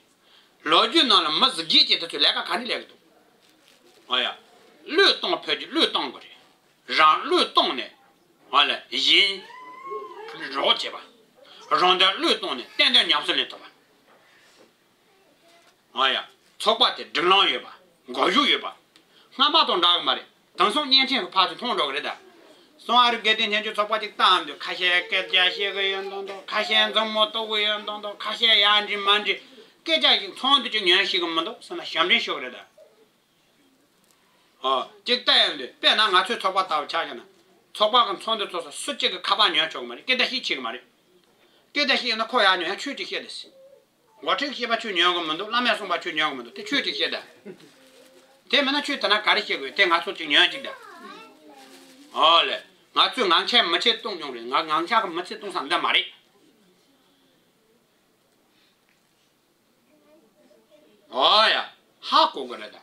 ལོ་རྒྱུས་ནང་ལ་མི་གཟི་བརྗིད་ཅན་དེ་ཚོས་ལས་ཀ་ག་འདྲ་ལས་གི་འདུག། ཨོ་ཡ། བློས་གཏོང་ཕོད་ཀྱི་བློས་གཏོང་དགོས་རེད། རང་བློས་གཏོང་ནས། ཨོ་ལེ། གཞན་རོགས་བྱེད་པ། རང་དོན་བློས་གཏོང་ནས་ཏན་ཏན་ཉམས་སུ་ལེན་ཐུབ་པ། ཨོ་ཡ། ཚོགས་པ་དེ་སྒྲིག་ལམ་ཡོད་པ། འགོ་མཇུག་ཡོད་པ། སྔ་མ་དང་འདྲ་གི་མ་རེད། དེང་སང་བརྙན་འཕྲིན་གི་ཕར་ཚུར་མཐོང་འགྲོ་གི་རེད་ད། སོང་ཨ་རི་དགེ་ལྡན་སྙན་བརྒྱུད་ཚོགས་པ་ཅིག་བལྟའམ་དུས། ཁ་ཤས་སྐད་ཆ་བཤད་གི་ཡོད་མདོག་མདོག། ཁ་ཤས་མཛུབ་མོ་གཏུག་གི་ཡོད་མདོག་མདོག། ཁ་ཤས་ཡར་འདྲི་མར་འདྲི། སྐད་ཆ་ཞིག་ཚོགས་འདུ་ཅིག་ཉན་ཤེས་གི་མི་འདུག་ཟེར་ན་ཞབས་འདྲེན་ཞུ་གི་རེད་ད། ཨོ། ཅིག་བལྟ་ཡོང་དུས། དཔེར་ན་ང་ཚོའི་ཚོགས་པ་ལྟ་བུ་ཆ་བཞག་ན། ཚོགས་པ་གི་ཚོགས་འདུ་ཚོགས་ས་སུ་གཅིག་གི་ཁ་པར་ཉན་ཆོག་གི་མ་རེད། སྐད་ཆ་བཤད་ཤེས་གི་མ་རེད། སྐད་ཆ་བཤད་ཡོང་ན་ཁོ་ཡར་ཉན་ཡང་ཆོས་ཅིག་བཤད་དེ་ཟེར། འགོ་ཁྲིད་ཀྱིས་བཤད་པ་ཁྱོད་ཉན་གི་མི་འདུག། བླ་མས་གསུངས་པ་ཁྱོད་ཉན་གི་མི་འདུག། དེ་ཆོས་ཅིག་བཤད་ད། དེ་མིན་ན་ཁྱོད་དེ་ན་ག་རེ་བཤད་དགོས། དེ་ང་ཚོ་ཅིག་ཉན་ཅིག་ད། ཨོ་ལེ། ང་ཚོས་ངང་ཆ་མི་ཚེ་སྟོང་མྱོང་རེད། ང་ངང་ཆ་གི་མི་ཚེ་སྟོང་ས་འདི་མ་རེད། ཨོ་ཡ། ཧ་གོ་གི་རེད་ད།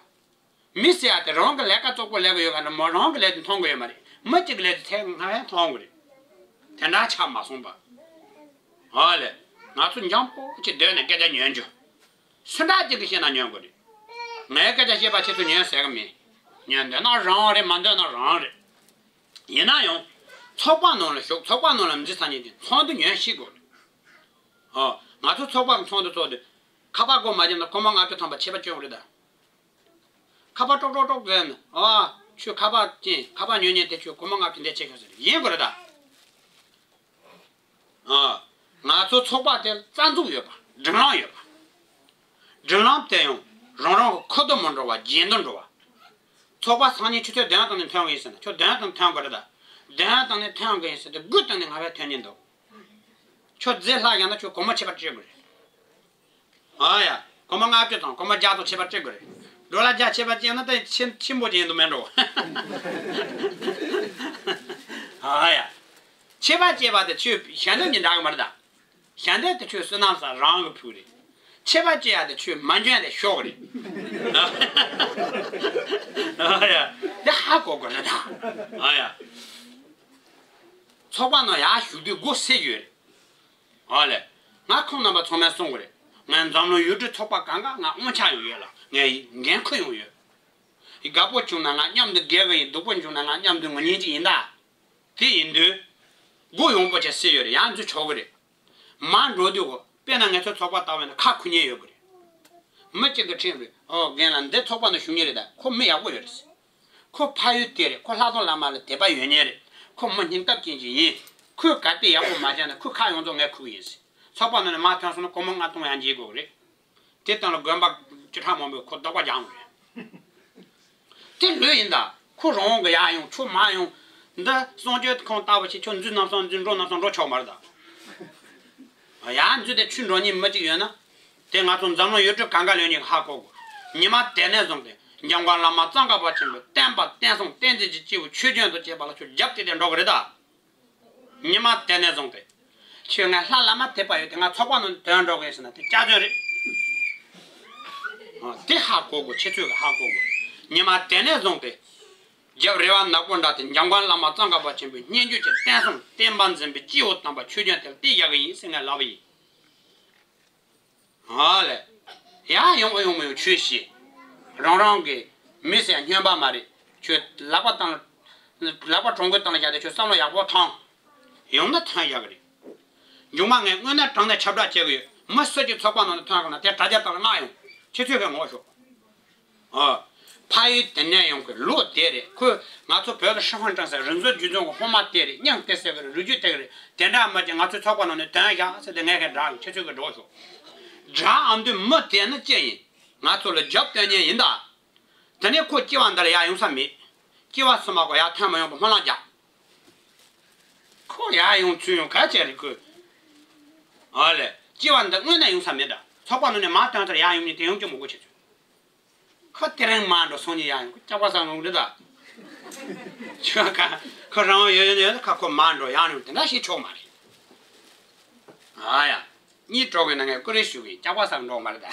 མི་ཟེར་ཡ་དེ་རང་གི་ལས་ཀ་བཙོག་པོ་ལས་གི་ཡོད་ག་ན་མོ་རང་གི་ལས་དེ་མཐོང་གི་ཡོད་མ་རེད། མི་གཅིག་གི་ལས་དེ་ཚེ་སྔ་བས་མཐོང་གི་རེད། དེ་འདྲ་ཆགས་མ་སོང་པ། ཨོ་ལེ། ང་ཚོ་འཇམ་པོ་ཅིག་སྡོད་ནས་སྐད་ཆ་ཉན་རྒྱུ། སུ་འདྲ་གཅིག་གིས་བཤད་ན་ཉན་དགོས་རེད། ངའི་སྐད་ཆ་བཤད་པ་ཁྱེད་ཚོ་ཉན་ཟེར་གི་མིན། ཉན་འདོད་ན་རང་རེད། མ་འདོད་ན་རང་རེད། ཡིན་ན་ཡང་། ཚོགས་པ་ནང་ལ་ཞུགས། ཚོགས་པ་ནང་ལ་མི་འཛུལ་ས་ཉིན་དེ་ཚོགས་འདུ་ཉན་ཤེས་དགོས་རེད། ཨོ། ང་ཚོ་ཚོགས་པ་གི་ཚོགས་འདུ་ཚོགས་དུས། ཁ་པར་སྒོ་མ་བརྒྱབ་ན་སྒོར་མོ་ལྔ་བཅུ་ཐམ་པ་ཆད་པ་གཅོད་རེད་ད། ཁ་པར་ཀྲོག་ཀྲོག་ཀྲོག་ཟེར་ན། ཨ། ཁྱོད་ཁ་པར་ཅན་ཁ་པར་ཉོས་ཉོས་དེ་ཁྱོད་སྒོར་མོ་ལྔ་བཅུ་འདི་ཆད་ཁྱོད་ཟེར་ཡིན་དགོས་རེད་ད། ཨ། ང་ཚོ་ཚོགས་པ་དེ་རྩ་འཛུགས་ཡོད་པ། སྒྲིག་ལམ་ཡོད་པ། སྒྲིག་ལམ་དེ་ཡང་རང་རང་གི་ཁུར་དུ་མི་འགྲོ་བ་རྒྱན་དུ་འགྲོ་བ། ཚོགས་པ་སང་ཉིན་ཆུ་ཚོད་བདུན་སྟེང་ནས་ཐོན་གི་ཡིན་ཟེར་ན་ཁྱོད་བདུན་སྟེང་ཐོན་དགོས་རེད་ད། བདུན་སྟེང་ནས་ཐོན་གི་ཡིན་ཟེར་དུས་དགུ་སྟེང་ནས་ང་བས་ཐོན་ཉིན་འདུག། ཁྱོད་རྫས་ལྷག་ཡང་ན་ཁྱོད་སྒོར་མོ་ཆད་པ་སྤྲད་དགོས་རེད། ཨ་ཡ། སྒོར་མོ་ལྔ་བཅུ་དང་སྒོར་མོ་བརྒྱ་དང་ཆད་པ་སྤྲད་དགོས་རེད། ཌོ་ལར་བརྒྱ་ཆད་པ་སྤྲད་ན་ད་ཆེན་ཆེན་པོ་ཅིག་ཡིན་དུ་མེད་འགྲོ། ཨ་ཡ། ཆད་པ་བཅད་པ་དེ་ཁྱོད་ཞལ་འདེབས་ཀྱི་འདྲ་གི་མ་རེད་ད། ཞལ་འདེབས་དེ་ཁྱོད་བསོད་ནམས་ས་རང་གི་ཕུག་རེད། ཆད་པ་བཅད་ཡ་དེ་ཆོས་མ་འཇོན་དེ་ཤོག་རེད། ཨ་ཡ། དེ་ཧ་གོ་དགོས་རེད་ད། ཨ་ཡ། ཚོགས་པ་ནང་ཡར་ཞུགས་དུས་སྒོ་ཕྱེ་ཡོད་རེད། ཨ་ལས། ང་ཁོང་རྣམ་པ་ཚང་མས་གསུང་གི་རེད། ང་འཛམ་གླིང་ཡུལ་གྲུ་ཚོགས་པ་གང་ག་ང་དབང་ཆ་ཡང་ཡོད་ལ་ངས་འགན་ཁུར་ཡང་ཡོད། དགའ་པོ་བྱུང་ན་ང་མཉམ་དུ་རྒྱལ་གི་ཡིན། སྡུག་པོ་བྱུང་ན་ང་མཉམ་དུ་ངུ་ཉན་གྱི་ཡིན་ད། དེ་ཡིན་དུས། སྒོ་ཡངས་པོ་ཅིག་ཕྱེ་ཡོད་རེད། ཡར་འཛུལ་ཆོག་གི་རེད། མར་འགྲོ་དུས་གོ་དཔེར་ན་ངེད་ཚོའི་ཚོགས་པ་ལྟ་བས་ན་ཁ་འཁུར་མཁན་ཡོད་གི་རེད། མི་གཅིག་གིས་དྲན་རེད། ཨོ་རྒན་ལགས་འདི་ཚོགས་པ་ནང་ཞུགས་མཁན་རེད་ད། ཁོ་མི་ཡག་པོ་ཡོད་རེད། ཁོ་ཕ་ཡུལ་དེ་རེད། ཁོ་ལྷ་ལྡན་བླ་མ་ལ་དད་པ་ཡོད་མཁན་རེད། ཁོ་མི་སྙིང་སྟོབས་ཅན་ཅིག་ཡིན། ཁོས་ག་དེ་ཡག་པོ་མ་བྱས་ན་ཁོའི་ཁ་ཡོངས་རྫོགས་ངས་ཁུར་གི་ཡིན་ཟེར། ཚོགས་པ་ནང་ནས་མར་ཐོན་སོང་ན་སྒོར་མོ་ལྔ་སྟོང་ཡང་འཇལ་དགོས་གི་རེད། དེ་སྟེང་ལ་དགོན་པ་བཅུ་ཕྲག་མང་པོས་ཁོ་རྡོག་པ་རྒྱག་འོང་རེད། དེ་ལོས་ཡིན་ད། ཁོ་རང་གི་ཡར་ཡོང་ཁྱོད་མར་ཡོང་། འདི་གསང་སྤྱོད་ཁང་ལྟ་བུ་ཞིག་ཁྱོད་འཛུལ་གནམ་ས་འཛུལ་འགྲོ་གནམ་ས་འགྲོ་ཆོག་མ་རེད་ད། ཡར་འཛུལ་ཏེ་ཆུ་འགྲོ་མཁན་མི་གཅིག་ཡོད་ན། དེ་ང་ཚོ་འཛམ་གླིང་ཡུལ་གྲུ་གང་ག་ལོན་ཉིན་ཧ་གོ་དགོས། ཉི་མ་དེ་ནས་བཟུང་སྟེ་འཇམ་མགོན་བླ་མ་ཙོང་ཁ་པ་ཆེན་པོའི་བསྟན་པ་བསྟན་སྲུང་བསྟན་འཛིན་གྱི་སྐྱེས་བུ་ཆོས་སྐྱོང་དུ་བྱས་པ་ལ་ཁྱོད་རྒྱབ་གཏད་དེ་འགྲོ་གི་རེད་ད། ཉི་མ་དེ་ནས་བཟུང་སྟེ། ཁྱོད་ངའི་ལྷ་བླ་མ་དད་པ་ཡོད་དེ་ང་ཚོགས་པ་ནང་དོན་འགྲོ་གི་ཡིན་ཟེར་ན་དེ་སྐྱག་རྫུན་རེད། ཨ། དེ་ཧ་གོ་དགོས། ཁྱེད་ཚོས་ཀྱི་ཧ་གོ་དགོས། ཉི་མ་དེ་ནས་བཟུང་སྟེ། རྒྱབ་རལ་བ་ནག་པོ་འདྲ་དེ་འཇམ་མགོན་བླ་མ་ཙོང་ཁ་པ་ཆེན་པོའི་སྙན་བརྒྱུད་ཀྱི་བསྟན་སྲུང་བསྟན་པ་འཛིན་པའི་སྐྱེས་བུ་དམ་པ་ཆོས་སྐྱོང་དེ་ལ་དེ་བཞག་གི་ཡིན་ཟེར་ངས་ལབ་པ་ཡིན། ཨ་ལས། ཡར་ཡོང་ཨེ་ཡོང་མི་ཡོང་ཁྱོད་ཤེས། རང་རང་གི་མི་ཟེར་ཡ་སྨྱོན་པ་མ་རེད། ཁྱོད་ལག་པ་བཏང་། ལག་པ་གྲོང་ཁོལ་བཏང་ལ་བཞག་སྟེ་ཁྱོད་བསམ་བློ་ཡག་པོ་ཐོངས། ཡོང་ན་ཐོན་ཡག་གི་རེད། མཇུག་མ་ངས་དངོས་གནས་དྲང་གནས་ཁྱབ་བསྒྲགས་བྱེད་གི་ཡོད། མི་སུ་གཅིག་ཚོགས་པ་ནང་དུ་ཐོན་དགོས་ན་དེ་དྲ་རྒྱ་ལྟ་ལ་མངགས་ཡོང་། ཁྱེད་ཚོས་ཀྱི་ངོ་ཤོག་ཨ། ཕ་ཡུལ་དེ་ནས་ཡོང་གི་ལོ་དེ་རེད། ཁོས་ང་ཚོ་བོད་ལ་ཧྲི་ཧོན་ཀྲང་ཟེར་རི་འཛོམས་རྒྱུད་འཛོམས་ཀྱི་ཧོ་མ་དེ་རེད། སྙིང་དེ་ཟེར་གི་རེད། རུས་རྒྱུད་དེ་གི་རེད། དེ་འདྲ་མ་བྱེད། ང་ཚོའི་ཚོགས་པ་ནང་ནས་དོན་བཞག་ཟེར་ཏེ་ངས་གི་འདྲ་ཁྱེད་ཚོས་གི་འགྲོ་ཤོག་འདྲ་ཨ་མདོའི་མི་དེ་ནི་ཅི་ཡིན། ང་ཚོ་ལ་རྒྱབ་སྟོན་མཁན་ཡིན་ད། དེ་ནས་ཁོ་སྐྱེ་བ་འདི་ལ་ཡར་ཡོང་ས་མེད། སྐྱེ་བ་སུ་མ་གོ་ཡར་ཐོན་མ་ཡོང་པ་སྨོན་ལམ་རྒྱག་ཁོ་ཡར་ཡོང་ཚུར་ཡོང་ག་བྱས་རེད་ཁོས། ཨ་ལས། སྐྱེ་བ་འདི་དངོས་གནས་ཡོང་ས་མེད་ད། ཚོགས་པ་ནང་ནས་མར་ཐོན་ཚར་ཡར་ཡོང་མཁན་དེ་ཡོང་རྒྱུ་མི་དགོས་བྱེད་ཚུལ། ཁོ་དེ་རིང་མར་འགྲོ་སོང་ཉིན་ཡར་ཡོང་ཁོ་སྐྱག་པ་ཟ་འོང་འདི་ད། ཁྱོད་ཁ་ཁོ་རང་ཡོད་ཡོད་ཡོད་ཁ་ཁོ་མར་འགྲོ་ཡར་འགྲོ་དེ་འདྲ་བྱེད་ཆོག་མ་རེད། ཨ་ཡ། གཉིད་བྲོ་གི་ན་ངས་ཀུ་རེ་ཞུ་གི་སྐྱག་པ་ཟ་འགྲོ་མ་རེད་ད།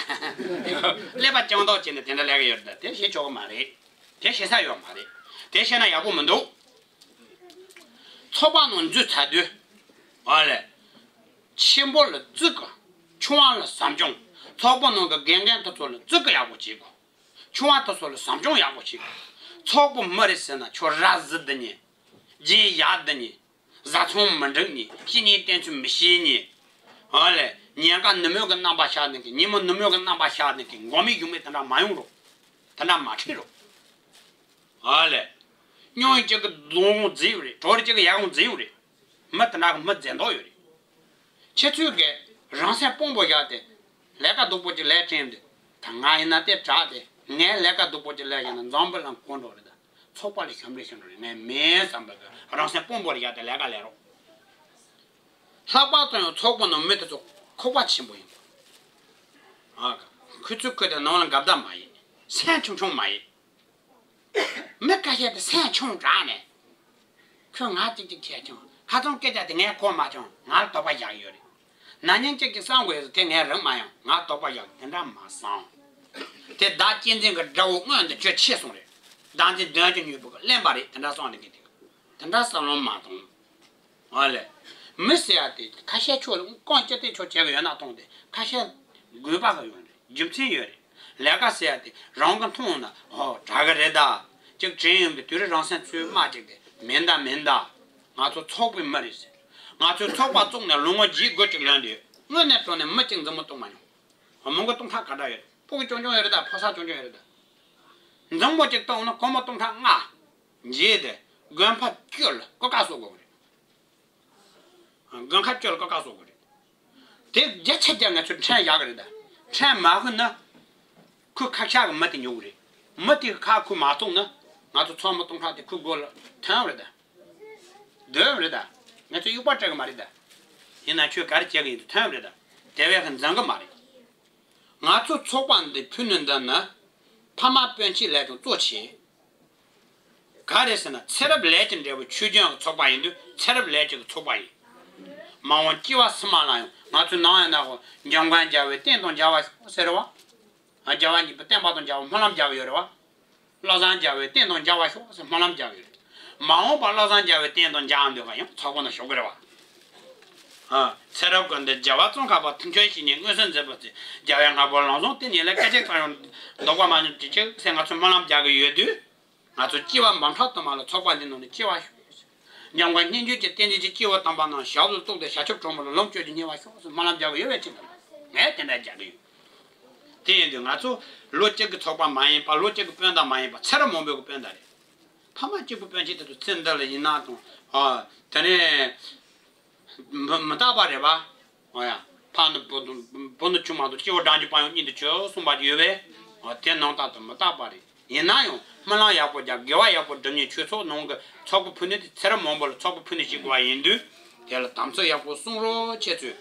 ཀླད་པ་སྤྱང་མདོག་བྱས་ནས་དེ་འདྲ་ལས་གི་ཡོད་རེད་ད། དེ་བྱེད་ཆོག་གི་མ་རེད། དེ་བྱེད་ས་ཡོད་མ་རེད། དེ་བྱས་ན་ཡག་པོ་མི་འདུག་ཚོགས་པ་ནང་འཛུལ་ཚར་དུས། ཨ་ལས། ཆེན་པོ་ལ་བརྩི་གི། ཆུང་བ་ལ་བཟང་སྐྱོང་། ཚོགས་པ་ནང་གི་དགེ་རྒན་དེ་ཚོ་ལ་བརྩི་གི་ཡག་པོ་བྱེད་དགོས། ཆུང་བ་དེ་ཚོ་ལ་བཟང་སྐྱོང་ཡག་པོ་བྱེད་དགོས། ཚོགས་པ་མི་རེད་ཟེར་ན་ཁྱོད་ར་བཟི་བསྡད་ཉེ། རྗེས་ཡག་བསྡད་ཉེ། བཟའ་ཚང་མི་འགྲིག་ཉེ། བཤེས་གཉེན་བསྟེན་ཚུལ་མི་ཤེས་ཉེ། ཨ་ལས། ཉེན་ཁ་ནུབ་མོ་གི་རྣམ་པ་ཤར་ནས་གི། ཉིན་མོ་ནུབ་མོ་གི་རྣམ་པ་ཤར་ནས་གི། མགོ་མེད་གཞུག་མེད་དེ་འདྲ་མ་ཡོང་རོགས། དེ་འདྲ་མ་ཁྲིད་རོགས། ཨ་ལས། སྨྱོ་ཡི་གཅིག་གི་གདོང་བརྫིས་ཡོད་རེད། གྲོགས་རེ་གཅིག་གི་ཡག་ཡོང་བརྫིས་ཡོད་རེད། མི་དེ་འདྲ་གི་མི་བརྫེ་མདོག་ཡོད་རེད། ཁྱེད་ཚོས་གི་རང་སེམས་དཔང་པོ་བཞག་སྟེ། ལས་ཀ་སྡུག་པོ་ཅིག་ལས་དྲན་དུས། ད་ང་ཡིན་ན་དེ་དྲག་སྟེ། ངས་ལས་ཀ་སྡུག་པོ་ཅིག་ལས་བཞག་ན་འཛམ་བུ་གླིང་གོ་འགྲོ་རེད་ད། ཚོགས་པ་ལ་ཞབས་འདྲེན་ཞུ་འགྲོ་རེད། ངས་མིན་བསམ་པའི་གི་རང་སེམས་དཔང་པོ་ལ་བཞག་སྟེ་ལས་ཀ་ལས་རོགས། ལྷག་པར་དུ་ཡང་ཚོགས་པ་ནང་མི་དེ་ཚོ་ཁོག་པ་ཆེན་པོ་ཡིན་པ། ཨ། ཁོ་ཚོའི་ཁུར་དེ་ནང་ལ་འགབ་ད་མ་ཡིན། སེམས་ཆུང་ཆུང་མ་ཡིན། མི་ཁ་ཤས་དེ་སེམས་ཆུང་དྲགས་ནས། ཁོས་ང་ཅིག་ཅིག་བྱས་ཀྱང་ཁ་ཚང་སྐད་ཆ་དེ་ངས་གོ་མ་བྱུང་། ང་ལ་དོགས་པ་བཞག་ཡོད་རེད། ན་ནིང་ཅིག་ཅིག་བསམ་དགོས་ཡོད་ཟེར་དེ་ངས་རིག་མ་ཡོང་། ང་ལ་དོགས་པ་བཞག་དེ་འདྲ་མ་བསམ། དེ་བདག་གཅེས་འཛིན་གྱི་དགྲ་བོ་སྔོན་དུ་ཁྱོད་ཆེ་སོང་རེད། བདག་འཛིན་གདོན་གྱི་མྱུར་བུ་གིས་བརླན་པ་རེད། དེ་འདྲ་བསམ་ནས་གི་དེ། དེ་འདྲ་བསམ་བློ་མ་གཏོང་། ཨ་ལས། མི་ཟེར་ཡ་དེ་ཁ་ཤས་ཆོས་ལ་རྐང་སྤྱི་བཏུས་ཆོས་བྱེད་གི་ཡོད་ན་གཏོང་དེ་ཁ་ཤས་དགོས་པ་གི་ཡོང་རེད། རྒྱུ་མཚན་ཡོད་རེད། ལས་ཀ་ཟེར་ཡ་དེ་རང་གི་མཐོང་ན་ཨོ་དྲག་གི་རེད་ད། ཅིག་དྲན་ཡོང་དུས་དུས་རེ་རང་སེམས་ཚོས་མ་ཅིག་དེ་མིན་ད་མིན་ད། ང་ཚོ་ཚོགས་པའི་མི་རེད་ཟེར། ང་ཚོའི་ཚོགས་པ་བཙུགས་ནས་ལོ་ངོ་བརྒྱད་དགུ་ཅིག་ལོན་དུས་དངོས་གནས་དྲང་གནས་མི་གཅིག་མཛུབ་མོ་གཏོང་མ་མྱོང་། མི་མགོ་སྟོང་ཕྲག་ག་འདྲ་ཡོད། ཕྲུ་གུ་ཆུང་ཆུང་ཡོད་རེད་ད། ཕོ་གསར་ཆུང་ཆུང་ཡོད་རེད་ད། མཛུབ་མོ་གཅིག་བཏང་ན་སྒོར་མོ་སྟོང་ཕྲག་ལྔ། རྗེས་དེ་དགོན་པ་བཅུ་ལ་སྐུ་ཁག་གསོ་དགོས་རེད། དགོན་ཁག་བཅུ་ལ་སྐུ་ཁག་གསོ་དགོས་རེད། དེ་བརྒྱ་ཆ་བརྒྱ་ང་ཚོས་ཕྲན་བཞག་གི་རེད་ད། ཕྲན་མ་ཁུར་ན། ཁོས་ཁ་ཤས་ཀྱི་མི་དེ་ཉོ་གི་རེད། མི་དེ་གི་ཁ་ཁོས་མ་གཏོང་ན། ང་ཚོ་ཚོགས་མི་སྟོང་ཕྲག་དེ་ཁོའི་མགོ་ལ་ཐོན་རེད་ད། སྡོད་རེད་ད། ང་ཚོས་གཡུག་པ་སྤྲད་གི་མ་རེད་ད། ཡིན་ན་ཁྱོད་ག་རེ་བྱེད་གི་ཡིན་དུས་ཐོན་རེད་ད། དེ་བས་ཀྱང་འཛིན་གི་མ་རེད། ང་ཚོ་ཚོགས་པ་འདི་ཕུལ་ནི་འདི་ནི། ཕ་མ་སྤུན་མཆེད་ལས་ཀྱང་གཙོ་ཆེ། ག་རེ་ཟེར་ན་ཚེ་རབས་ལས་ཀྱི་འབྲས་བུ་ཆོས་སྐྱོང་གི་ཚོགས་པ་ཡིན་དུས་ཚེ་རབས་ལས་ཀྱི་ཚོགས་པ་ཡིན། མ་འོངས་སྐྱེ་བ་ཕྱི་མ་ལ་ཡང་ང་ཚོས་ནམ་ཡང་ན་འཇམ་མགོན་རྒྱལ་བའི་བསྟན་དང་མཇལ་བར་ཤོག་ཟེར་བ། རྒྱལ་བ་གཉིས་པོ་བསྟན་པ་དང་མཇལ་བར་སྨོན་ལམ་རྒྱག་གི་ཡོད་རེད་བ། བློ་བཟང་རྒྱལ་བའི་བསྟན་དང་མཇལ་བར་ཤོག་ཟེར་སྨོན་ལམ་རྒྱག་གི་ཡོད་རེད། མ་འོངས་པ་བློ་བཟང་རྒྱལ་བའི་བསྟན་དང་མཇལ་འདོད་པ་ཡང་ཚོགས་པ་ནང་ཞུགས་གི་རེད་བ། ཨ། ཚེ་རབས་ཀུན་ཏུ་རྒྱལ་བ་ཙོང་ཁ་པ་ཐུགས་མཆོག་བཞེད་སྙིང་མངོན་སུམ་མཛད་པ་ཚེ་རྒྱལ་བའི་ངག་པོ་ལམ་བཟང་བསྟན་གཉིས་ལ་སྐད་ཅིག་ཙམ་ཡང་ལྡོག་པ་མ་ཉམས་ཀྱི་ཕྱིར་ཟེར་ང་ཚོས་སྨོན་ལམ་རྒྱག་གི་ཡོད་དུས། ང་ཚོ་སྐྱེ་བ་འབུམ་ཕྲག་དུ་མ་ལ་ཚོགས་པ་འདི་ནང་ནས་སྐྱེ་བ་ཤོག་འཇམ་མགོན་རྣལ་འབྱོར་གྱི་བསྟན་འཛིན་གྱི་སྐྱེས་བུ་དམ་པ་རྣམས་ཞབས་སུ་གཏུགས་ཏེ་བྱང་ཆུབ་གྲོགས་མོ་ལ་ལོངས་སྤྱོད་རྒྱུ་བརྙེས་པར་ཤོག་ཟེར་སྨོན་ལམ་རྒྱག་གི་ཡོད་པའི་ཕྱིར་དང་། ངས་དེ་འདྲ་རྒྱག་གི་ཡོད། དེ་ཡིན་དུས་ང་ཚོ་ལོ་གཅིག་གི་ཚོགས་པ་མ་ཡིན་པ། ལོ་གཅིག་གི་སྤུན་ཟླ་མ་ཡིན་པ། ཚེ་རབས་མང་པོའི་གི་སྤུན་ཟླ་རེད། ཕ་མ་གཅིག་པུ་སྤུན་མཆེད་དེ་ཚོ་ཚེ་འདི་ལ་ཡིན་ན་དང་། ཨ། དེ་ནས་མི་མི་རྟག་པ་རེད་པ། ཨོ་ཡ། ཕ་ནི་བུ་དང་བུ་ནི་ཆུང་མ་དང་། སྐྱེ་བོ་སྒྲ་འཇུག་པ་ཡང་སྙིང་དུ་ཆུད་གསུངས་པ་ཡོད་པས། ཨོ། དེ་ནང་ལྟར་དུ་མི་རྟག་པ་རེད། ཡིན་ན་ཡང་སྨོན་ལམ་ཡག་པོ་རྒྱག་དགེ་བ་ཡག་པོ་སྒྲུབ་མཁན་ཆོས་ཚོགས་ནང་གི་ཚོགས་པ་ཕུད་ནི་དེ་ཚེ་རབས་མང་པོ་ལ་ཚོགས་པ་ཕུད་ནི་ཞིག་དགོས་པ་ཡིན་དུས། དེ་ལ་དམ་ཚིག་ཡག་པོ་སྲུང་རོགས་ཁྱེད་ཚོས།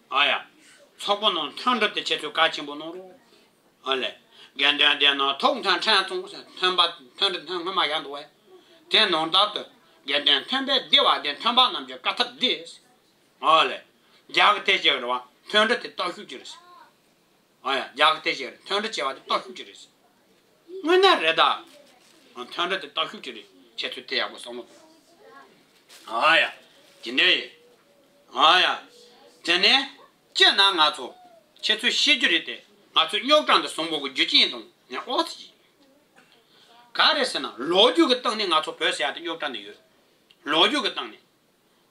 ཨ་ཡ། ཚོགས་པ་ནང་མཐུན་སྒྲིལ་དེ་ཁྱེད་ཚོས་གལ་ཆེན་པོ་གནང་རོགས། ཨ་ལས། དགེ་འདུན་སྡེ་ནང་ཐོག་མཐུན་ཕྲན་ཚོགས་ཟེར་མཐུན་པ་མཐུན་སྒྲིལ་མཐུན་སྔོན་མ་ཡག་འདུག་བས། དེ་ནང་ལྟར་དུ་དགེ་འདུན་མཐུན་པས་བདེ་བ་སྟེར། མཐུན་པ་རྣམས་ཀྱི་དཀའ་ཐུབ་བདེ། ཨ་ལས། རྒྱ་གི་དེ་ཅིག་རེད་བ། མཐུན་སྒྲིལ་དེ་སྟོབས་ཤུགས་ཅིག་རེད། ཨ་ཡ། རྒྱ་གི་དེ་ཅིག་རེད། མཐུན་སྒྲིལ་བྱས་པ་དེ་སྟོབས་ཤུགས་ཅིག་རེད། དངོས་གནས་རེད་ད། མཐུན་སྒྲིལ་དེ་སྟོབས་ཤུགས་ཅིག་རེད། ཁྱེད་ཚོས་དེ་ཡག་པོ་བསམ་བློ་གཏོང་། ཨ་ཡ། དེ་འདྲ་ཡིན། ཨ་ཡ། དེ་ནས་སྤྱིར་ན་ང་ཚོ་ཁྱེད་ཚོས་ཤེས་རྒྱུ་རེད་དེ། ང་ཚོས་རྙོག་དྲ་འདི་བཟོ་དགོས་ཀྱི་རྒྱུ་རྐྱེན་དང་ངས་ཨོ་ཙི་ཡིན། ག་རེ་ཟེར་ན་ལོ་རྒྱུས་ཀྱི་སྟེང་ནས་ང་ཚོ་བོད་ཟེར་ཡ་དེ་རྙོག་དྲ་འདི་ཡོད། ལོ་རྒྱུས་ཀྱི་སྟེང་ནས།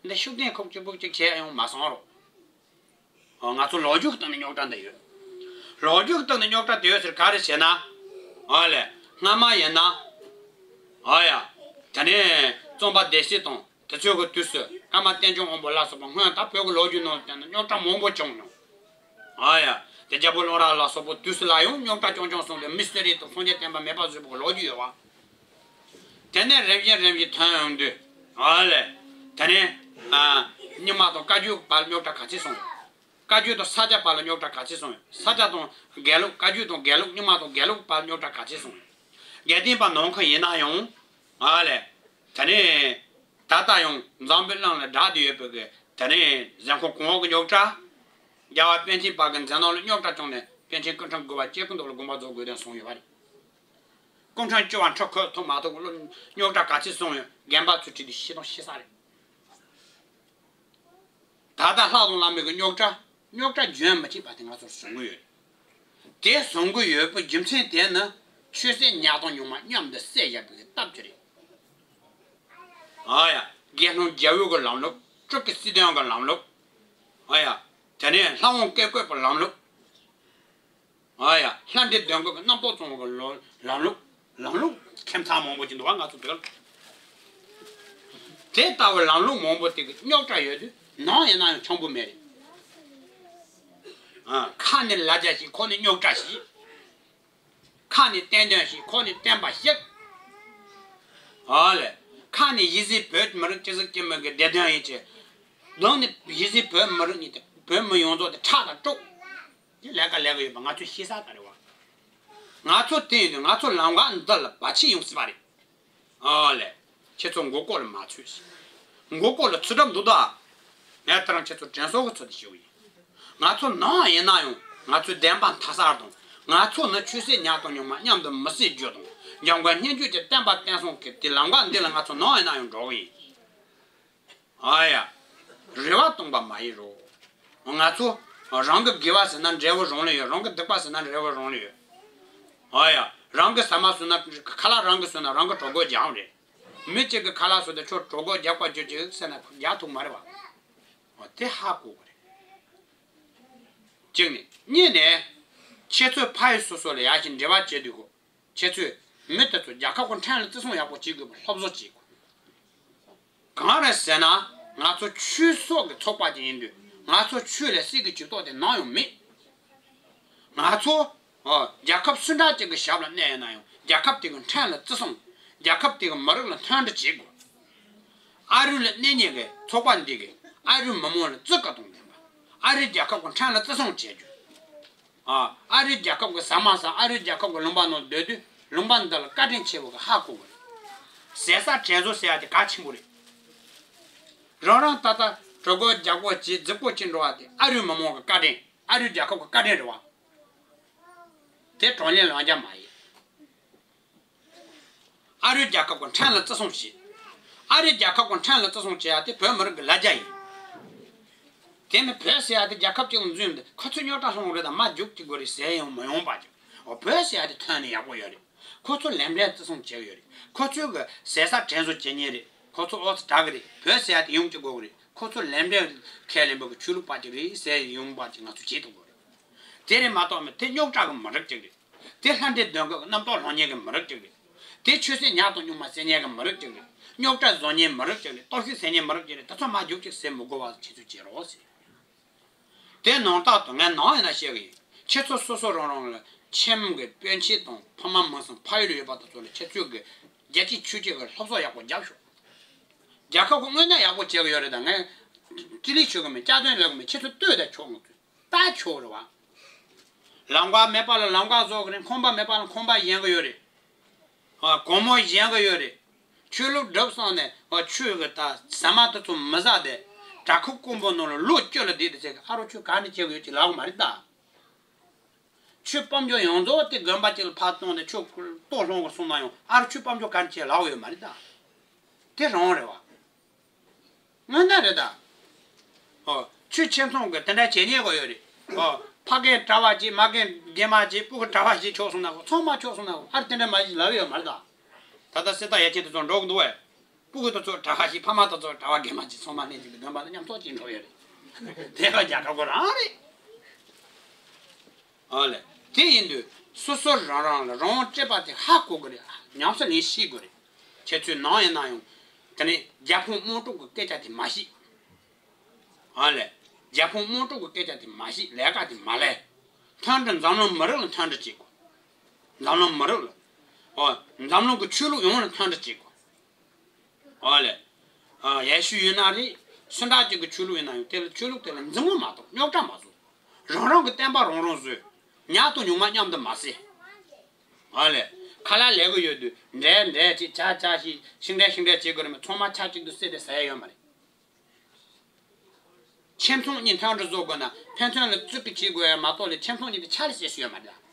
འདི་ཤུགས་ལྡན་ཁོག་གཅིག་པུ་གཅིག་བྱས་ཡོང་མ་སོང་རོགས། ཨོ། ང་ཚོ་ལོ་རྒྱུས་ཀྱི་སྟེང་ནས་རྙོག་དྲ་འདི་ཡོད། ལོ་རྒྱུས་ཀྱི་སྟེང་ནས་རྙོག་དྲ་དེ་ཡོད་ཟེར་ག་རེ་བྱས་ན། ཨོ་ལེ། སྔ་མ་ཡིན་ན། ཨོ་ཡ། དེ་ནས་རྩོམ་པ་སྡེ་སྲིད་དང་དེ་ཚོའི་གི་དུས་སུ་ཀརྨ་བསྟན་སྐྱོང་དབང་པོ་ལ་སོགས་པ་སྔོན་ད་བོད་ཀྱི་ལོ་རྒྱུས་ནང་ལ་བལྟས་ན་རྙོག་དྲ་མང་པོ་བྱུང་མྱོང་། ཨོ་ཡ། དེ་རྒྱལ་པོ་གླང་ར་ལ་སོགས་པ་དུས་སུ་ལ་ཡང་རྙོག་དྲ་རྐྱང་རྐྱང་སོང་སྟེ་མི་གསོད་རེས་དང་སངས་རྒྱས་བསྟན་པ་མེད་པ་བཟོས་པའི་ལོ་རྒྱུས་ཡོད་བ། དེ་ནས་རིམ་བཞིན་རིམ་བཞིན་ཐོན་ཡོང་དུས། ཨ་ལས། དེ་ནས། ཨ། རྙིང་མ་དང་བཀའ་བརྒྱུད་བར་རྙོག་དྲ་ག་ཚད་སོང་ཡོད། བཀའ་བརྒྱུད་དང་ས་སྐྱ་བར་ལ་རྙོག་དྲ་ག་ཚད་སོང་ཡོད། ས་སྐྱ་དང་དགེ་ལུགས། བཀའ་བརྒྱུད་དང་དགེ་ལུགས། རྙིང་མ་དང་དགེ་ལུགས་བར་རྙོག་དྲ་ག་ཚད་སོང་ཡོད། དགེ་ལྡན་པ་ནང་ཁུལ་ཡིན་ན་ཡང་། ཨ་ལས། དེ་ནས། ད་ལྟ་ཡང་འཛམ་བུའི་གླིང་ལ་བསྒྲགས་བསྡད་ཡོད་པའི་གི་དེ་ནས་གཟན་ཁང་གོང་འོག་གི་རྙོག་དྲ། རྒྱལ་བ་པཎ་ཆེན་བར་གྱི་མཛད་རྣམ་ལ་རྙོག་དྲ་བྱུང་ནས་པཎ་ཆེན་སྐུ་ཕྲེང་དགུ་པ་སྐྱེ་རྒུ་མདོག་ལ་དགོངས་པ་རྫོགས་དགོས་དོན་གསུངས་ཡོད་པ་རེད། སྐུ་ཕྲེང་བཅུ་པ་འཁྲུངས་ཁོ་ཐུག་མ་ཐུག་ལ་རྙོག་དྲ་ག་ཚད་སོང་ཡོད། རྒན་པ་ཚོས་བྲིས་ཏེ་ཤེས་དང་ཤེས་ས་རེད། ད་ལྟ་ལྷ་དང་བླ་མའི་གི་རྙོག་དྲ། རྙོག་དྲ་རྒྱུན་མི་ཆད་པ་དེ་ང་ཚོར་བྱུང་གི་ཡོད། དེ་བྱུང་གི་ཡོད་པའི་རྒྱུ་མཚན་དེ་ནི་ཆོས་སྲིད་ཉ་སྟོང་ཉུང་མ་མཉམ་དུ་བསྲེས་བཞག་པའི་སྟབས་ཀྱིས་རེད། ཨ་ཡ། དགེ་སློང་རྒྱལ་པོའི་གི་ལམ་ལུགས། སྤྲུལ་སྐུ་སྲིད་དོན་གི་ལམ་ལུགས། ཨ་ཡ། དེ་ནས་ལྷ་དབང་བཀས་བཀོད་པའི་ལམ་ལུགས། ཨ་ཡ། ལྷ་འདྲེ་གདོན་བགེགས་ཀྱི་རྣམ་རྟོག་བཙོང་བའི་ལོ་ལམ་ལུགས། ལམ་ལུགས་ཁྱད་མཚར་མང་པོ་ཅིག་འདུག་བ། ང་ཚོ་བོད་ལ། དེ་ལྟ་བུའི་ལམ་ལུགས་མང་པོ་དེ་གི་རྙོག་དྲ་ཡོད་དུས་ནམ་ཡིན་ན་ཡང་འཆམ་པོ་མེད་རེད། ཨ། ཁ་ནས་ལབ་རྒྱག་ཞིག་ཁོག་ནས་རྙོག་དྲ་ཞིག་ཁ་ནས་བསྟན་དོན་ཞིག་ཁོག་ནས་བསྟན་པ་ཞིག་ཨ་ལས། ཁ་ནས་གཞིས་བྱེས་བོད་མི་རིགས་སྤྱི་ཟིག་སྐྱིད་མི་གི་བདེ་དོན་ཡིན་ཅེས། གདོང་ནས་གཞིས་བྱེས་བོད་མི་རིགས་གཉིས་དེ། བོད་མི་ཡོངས་རྫོགས་དེ་ཁྲག་དང་དཀྲུག་དེ་ལས་ཀ་ལས་ཀ་ཡོད་པ་ང་ཚོས་ཤེས་ས་ད་རེད་བ། ང་ཚོ་དེ་ཡིན་དུས་ང་ཚོ་ལམ་ཁ་འདི་ལ་བར་ཆད་ཡོང་སྲིད་པ་རེད། ཨ་ལས། ཁྱེད་ཚོ་མགོ་སྐོར་ལ་མ་ཚུད། མགོ་སྐོར་ལ་ཚུད་གྲབས་འདུག་ད། ངས་ད་རང་ཁྱེད་ཚོ་དྲན་གསོ་གི་ཚུལ་དུ་ཞུ་གི་ཡིན། ང་ཚོ་ནམ་ཡིན་ན་ཡང་ང་ཚོའི་བདེན་པ་མཐའ་གསལ་དང་། ང་ཚོ་ནི་ཆོས་སྲིད་ཉ་དང་ཉུང་མ་མཉམ་དུ་མི་བསྲེ་རྒྱུ་དང་། འཇམ་མགོན་རྣལ་འབྱོར་གྱི་བསྟན་པ་བསྟན་སྲུང་གི་དེ་ལམ་ཁ་འདི་ལ་ང་ཚོ་ནམ་ཡིན་ན་ཡང་འགྲོ་གི་ཡིན། ཨ་ཡ། རེ་བ་སྟོང་པ་མ་ཡིན་རོ། ང་ཚོ་རང་གི་དགེ་བ་ཟེར་ན་འབྲས་བུ་རང་ལ་ཡོད། རང་གི་སྡིག་པ་ཟེར་ན་འབྲས་བུ་རང་ལ་ཡོད། ཨ་ཡ། རང་གི་ཟ་མ་ཟོས་ན་ཁ་ལག་རང་གིས་ཟོས་ན་རང་གི་གྲོད་ཁོག་རྒྱགས་རེད། མི་གཅིག་གིས་ཁ་ལག་ཟོས་ཏེ་ཁྱོད་གྲོད་ཁོག་རྒྱགས་པ་བྱོས་ཅིག་ཟེར་ན་རྒྱགས་ཐུབ་མ་རེད་བ། འོ་དེ་ཧ་གོ་དགོས་རེད། གཅིག་ནས། གཉིས་ནས། ཁྱེད་ཚོས་ཕ་ཡུལ་སོ་སོ་ལ་ཡར་ཞིག་འབྲེལ་བ་བྱེད་དུས་ཁོ། ཁྱེད་ཚོས་མི་དེ་ཚོ་རྒྱལ་ཁབ་ཀྱི་ཕྲན་ལ་བརྩི་སྲུང་ཡག་པོ་བྱེད་དགོས་པའི་སློབ་གསོ་བྱེད་དགོས། གང་རེད་ཟེར་ན། ང་ཚོ་ཆོས་ཕྱོགས་ཀྱི་ཚོགས་པ་ཅིག་ཡིན་དུས་ང་ཚོ་ཆོས་ལས་སྲིད་ཀྱི་ཇུས་གཏོགས་དེ་ནམ་ཡང་མེད། ང་ཚོ། ཨོ། རྒྱལ་ཁབ་སུ་འདྲ་ཅིག་གི་ཞབས་ལ་གནས་ཡོད་ན་ཡང་རྒྱལ་ཁབ་དེ་གི་ཕྲན་ལ་བརྩི་སྲུང་། རྒྱལ་ཁབ་དེ་གི་མི་རིགས་ལ་མཐུན་སྒྲིལ་བྱེད་དགོས། ཨ་རི་ལ་གནས་མཁན་གྱི་ཚོགས་པ་འདི་གིས་ཨ་རིའི་མི་མང་ལ་བརྩི་བཀུར་དང་ལྡན་པ། ཨ་རིའི་རྒྱལ་ཁབ་ཀྱི་ཕྲན་ལ་བརྩི་སྲུང་བྱེད་རྒྱུ། ཨ། ཨ་རིའི་རྒྱལ་ཁབ་ཀྱི་ཟ་མ་ཟ། ཨ་རིའི་རྒྱལ་ཁབ་ཀྱི་ལུང་པ་ནང་སྡོད་དུས་ལུང་པ་འདི་ལ་བཀའ་དྲིན་ཆེ་བོ་གི་ཧ་གོ་དགོས། ཟས་ཟ་དྲན་གསོ་ཟེར་ཡ་དེ་གལ་ཆེན་པོ་རེད། རང་རང་ད་ལྟ་ གྲོད་ཁོག་རྒྱགས་པོ་བྱེད་རྫིག་པོ་བྱེད་འགྲོ་བ་དེ་ཨ་རིའི་མི་མང་གི་བཀའ་དྲིན། ཨ་རིའི་རྒྱལ་ཁབ་ཀྱི་བཀའ་དྲིན་རེད་བ། དེ་གྲངས་ལས་ལངས་རྒྱུ་མ་ཡིན། ཨ་རིའི་རྒྱལ་ཁབ་ཀྱི་ཕྲན་ལ་བརྩི་སྲུང་བྱེད། ཨ་རིའི་རྒྱལ་ཁབ་ཀྱི་ཕྲན་ལ་བརྩི་སྲུང་བྱེད་ཡ་དེ་བོད་མི་རིགས་ཀྱི་ལ་རྒྱ་ཡིན། དེ་ནི་བོད་ཟེར་ཡ་དེ་རྒྱལ་ཁབ་ཅིག་ལ་འཛུལ་ནས་ཁོ་ཚོས་རྙོག་དྲ་སློང་གི་རེད་དང་མ་རྒྱུག་ཅིག་དགོས་རེད་ཟེར་ཡང་མི་ཡོང་པ་ཅིག་འོ་བོད་ཟེར་ཡ་དེ་ཐོན་ནས་ཡག་པོ་ཡོད་རེད། ཁོ་ཚོ་ལས་འབྲས་བརྩི་སྲུང་བྱེད་ཀྱི་ཡོད་རེད། ཁོ་ཚོས་གི་ཟས་ཟ་དྲན་གསོ་བྱེད་མཁན་རེད། ཁོ་ཚོ་ཨོ་ཙི་དྲག་གི་རེད། བོད་ཟེར་ཡ་དེ་ཡོང་ཅིག་དགོས་གི་རེད། ཁོ་ཚོ་ལས་འབྲས་ཁས་ལེན་པ་གི་ཆོས་ལུགས་པ་ཅིག་རེད་ཟེར་ཡོང་པ་ཅིག་ང་ཚོ་བྱེད་ཐུབ་དགོས་རེད། དེ་རེད་མ་གཏོགས་མི་དེ་རྙོག་དྲ་གི་མི་རིགས་ཅིག་རེད། དེ་ལྷ་འདྲེ་གདོན་གི་རྣམ་རྟོག་སློང་མཁན་གི་མི་རིགས་ཅིག་རེད། དེ་ཆོས་སྲིད་ཉག་དང་སྨྱུག་མ་བསད་མཁན་གི་མི་རིགས་ཅིག་རེད། རྙོག་དྲ་བཟོ་མཁན་མི་རིགས་ཅིག་རེད། སྟོབས་ཤུགས་ཟད་མཁན་མི་རིགས་ཅིག་རེད། དེ་ཚོ་མ་རྒྱུག་ཅིག་ཟེར་མི་དགོས་པ་ཁྱེད་ཚོས་བྱེད་རོགས་ཟེར། དེ་ནང་རྟག་ཏུ་ངས་ནམ་ཡིན་ན་བཤད་གི་ཡིན། ཁྱེད་ཚོ་སོ་སོ་རང་རང་ལ་ཁྱིམ་གི་སྤུན་མཆེད་དང་ཕ་མ་མི་སྲུང་ཕ་ཡུལ་ཡོད་པ་དེ་ཚོ་ལ་ཁྱེད་ཚོས་གི་རྒྱལ་གཅེས་ཆོས་གཅེས་གི་སློབ་གསོ་ཡག་པོ་རྒྱབ་ཤོག་རྒྱལ་ཁབ་ཀྱི་དངོས་གནས་ཡག་པོ་བྱེད་གི་ཡོད་རེད་ད། ངས་ཅི་ལས་ཆོས་གི་མེད། སྐྱག་དོན་ལས་གི་མེད། ཁྱེད་ཚོ་ལྟོས་ད་ཆོག་ངོ་ཚོས་ད་ཆོག་རེད་བ། ལམ་ཁ་མེད་པ་ལ་ལམ་ཁ་བཟོ་གི་རེད། ཁང་པ་མེད་པ་ལ་ཁང་པ་བཞེངས་གི་ཡོད་རེད། ཨ། སྒོར་མོ་བཞེངས་གི་ཡོད་རེད། ཆོས་ལུགས་སྒྲུབ་སོང་ནས་ཨ་ཆོས་གི་ད་ཟ་མ་དེ་ཚོ་མི་ཟ་དེ་དྲག་ཁུག་ཀུན་པོ་ནང་ལ་ལོ་བཅུ་ལ་བསྡད་དེ་བྱས་གི་ཨ་རོ་ཁྱོད་ག་འདྲ་བྱེད་གི་ཡོད་ཅིག་ལབ་གི་མ་རེད་ད། ཆོས་དཔལ་འབྱོར་ཡོངས་རྫོགས་དེ་དགོན་པ་གཅིག་ལ་ཕར་བཏང་ནས་ཆོས་ལྟོ་སློང་གི་སོང་ན་ཡང་ཨ་རོ་ཁྱོད་དཔལ་འབྱོར་ག་འདྲ་བྱེད་ལབ་གི་ཡོད་མ་རེད་ད། དེ་རང་རེད་བ། དངོས་གནས་རེད་ད། ཨོ། ཆོས་ཆེ་ཆུང་གི་དེ་འདྲ་བྱེད་ཉེན་གོ་ཡོད་རེད། ཨོ། ཕ་རྒན་གྲྭ་བ་གཅིག་མ་རྒན་རྒན་མ་གཅིག་སྤུ་གུ་གྲྭ་བ་གཅིག་ཆོག་སོང་ན་གོ་ཚང་མ་ཆོག་སོང་ན་གོ་ཨར་དེ་འདྲ་མ་གཅིག་ལབ་ཡོད་མ་རེད་ད། ད་ལྟ་གསེར་རྟ་ཡ་ཆེན་དེ་ཚོ་འགྲོ་གི་འདུག་བས། སྤུ་གུ་དེ་ཚོ་གྲྭ་བ་གཅིག་ཕ་མ་དེ་ཚོ་གྲྭ་བ་རྒན་མ་གཅིག་ཚང་མ་ལྷན་ཅིག་གི་འདོན་པ་ལ་མཉམ་ཚོགས་གཅིག་འགྲོ་ཡོད་རེད། དེ་ག་རྒྱལ་ཁབ་ཁོ་རང་རེད། ཨ་ལས། དེ་ཡིན་དུས་སོ་སོ་རང་རང་ལ་རང་དབང་སྤྲད་པ་དེ་ཧ་གོ་དགོས་རེད། ཉམས་སུ་ལེན་ཤེས་དགོས་རེད། ཁྱེད་ཚོས་ནམ་ཡིན་ན་ཡང་དེ་ནས་རྒྱལ་ཕམ་དམག་འཁྲུག་གི་སྐད་ཆ་དེ་མ་བཤད། ཨ་ལས། རྒྱལ་ཕམ་དམག་འཁྲུག་གི་སྐད་ཆ་དེ་མ་བཤད། ལས་ཀ་དེ་མ་ལས། མཐུན་སྒྲིལ་འཛམ་གླིང་མི་རིགས་ལ་མཐུན་སྒྲིལ་བྱེད་དགོས། འཛམ་གླིང་མི་རིགས་ལ། ཨོ། འཛམ་གླིང་གི་ཆོས་ལུགས་ཡོངས་ལ་མཐུན་སྒྲིལ་བྱེད་དགོས། ཨོ་ལེ། ཨ། ཡེ་ཤུ་ཡིན་ན་རེད། སུ་འདྲ་ཅིག་གི་ཆོས་ལུགས་ཡིན་ན་ཡང་དེ་ལ་ཆོས་ལུགས་དེ་ལ་འཛིང་མོ་མ་གཏོང་། རྙོག་དྲ་མ་བཟོ། རང་རང་གི་བསྟན་པ་རང་རང་བཟོས། ཉ་དང་ཉུང་མ་མཉམ་དུ་མ་བསད། ཨོ་ལེ། ཁ་ལག་ལས་གི་ཡོད་དུས་འདྲེ་འདྲེ་ཅིག་ཇ་ཇ་ཞིག་ཤིང་འདྲེ་ཤིང་འདྲེ་བྱེད་དགོས་རེད་མོད། ཚང་མ་ཆ་གཅིག་ཏུ་བསད་དེ་ཟ་ཡ་ཡོད་མ་རེད། ཁྱིམ་ཚང་གཉིས་མཐུན་སྒྲིལ་བཟོ་དགོས་ན་ཕན་ཚུན་ལ་རྩོད་པ་བྱེད་དགོས་ཡ་མ་གཏོགས་ལས་ཁྱིམ་ཚང་གཉིས་དེ་ཆ་ལ་བྱེད་སྲོལ་ཡོད་མ་རེད།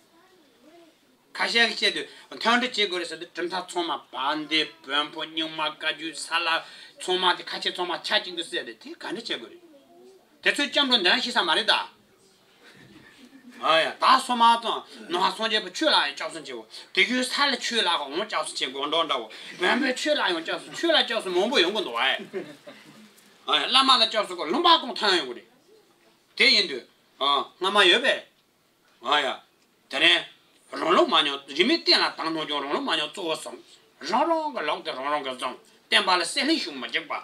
ཁ་ཤས་ཀྱིས་བཤད་དུས་མཐུན་སྒྲིལ་བྱེད་དགོས་རེད་ཟེར་དུས་གྲུབ་མཐའ་ཚང་མ་བན་དེ་བོན་པོ་རྙིང་མ་བཀའ་བརྒྱུད་ས་ལ་ཚང་མ་དེ་ཁ་ཆེ་ཚང་མ་ཆ་གཅིག་ཏུ་བསྲེས་ཏེ་དེ་ག་འདྲ་བྱེད་དགོས་རེད། དེ་ཚོའི་སྐྱབས་འགྲོ་འདོན་ཤེས་ས་མ་རེད་ད། ཨ་ཡ། ད་སོ་མ་དང་ནོ་ཧ་སངས་རྒྱས་པའི་ཆོས་ལ་ཡང་སྐྱབས་སུ་མཆིའོ། དེ་ཡུལ་ས་ལ་ཆོས་ལ་འོང་སྐྱབས་སུ་མཆི་དགོས་འགྲོ་འདྲ་བོ། བོན་པོའི་ཆོས་ལ་ཡང་སྐྱབས་སུ། ཆོས་ལ་སྐྱབས་སུ་མང་པོ་ཡོང་གི་འདུག་ཨ། ཨ་ཡ། བླ་མ་ལ་སྐྱབས་སུ་དགོས། ལུང་པ་གང་ཐོན་ཡོང་གི་རེད། དེ་ཡིན་དུས་ཨ་སྔ་མ་ཡོད་པས། ཨ་ཡ། དེ་རིང་རང་ལུགས་མ་ཉམས། རིས་མེད་གཏན་ལ་བཏང་གནང་ཀྱང་རང་ལུགས་མ་ཉམས་གཙོ་བོ་བཟང་། རང་རང་གི་ལུགས་དེ་རང་རང་གིས་བཟུང་། བསྟན་པ་ལ་བསྲེ་ལྷད་ཞུགས་མི་འཇུག་པ།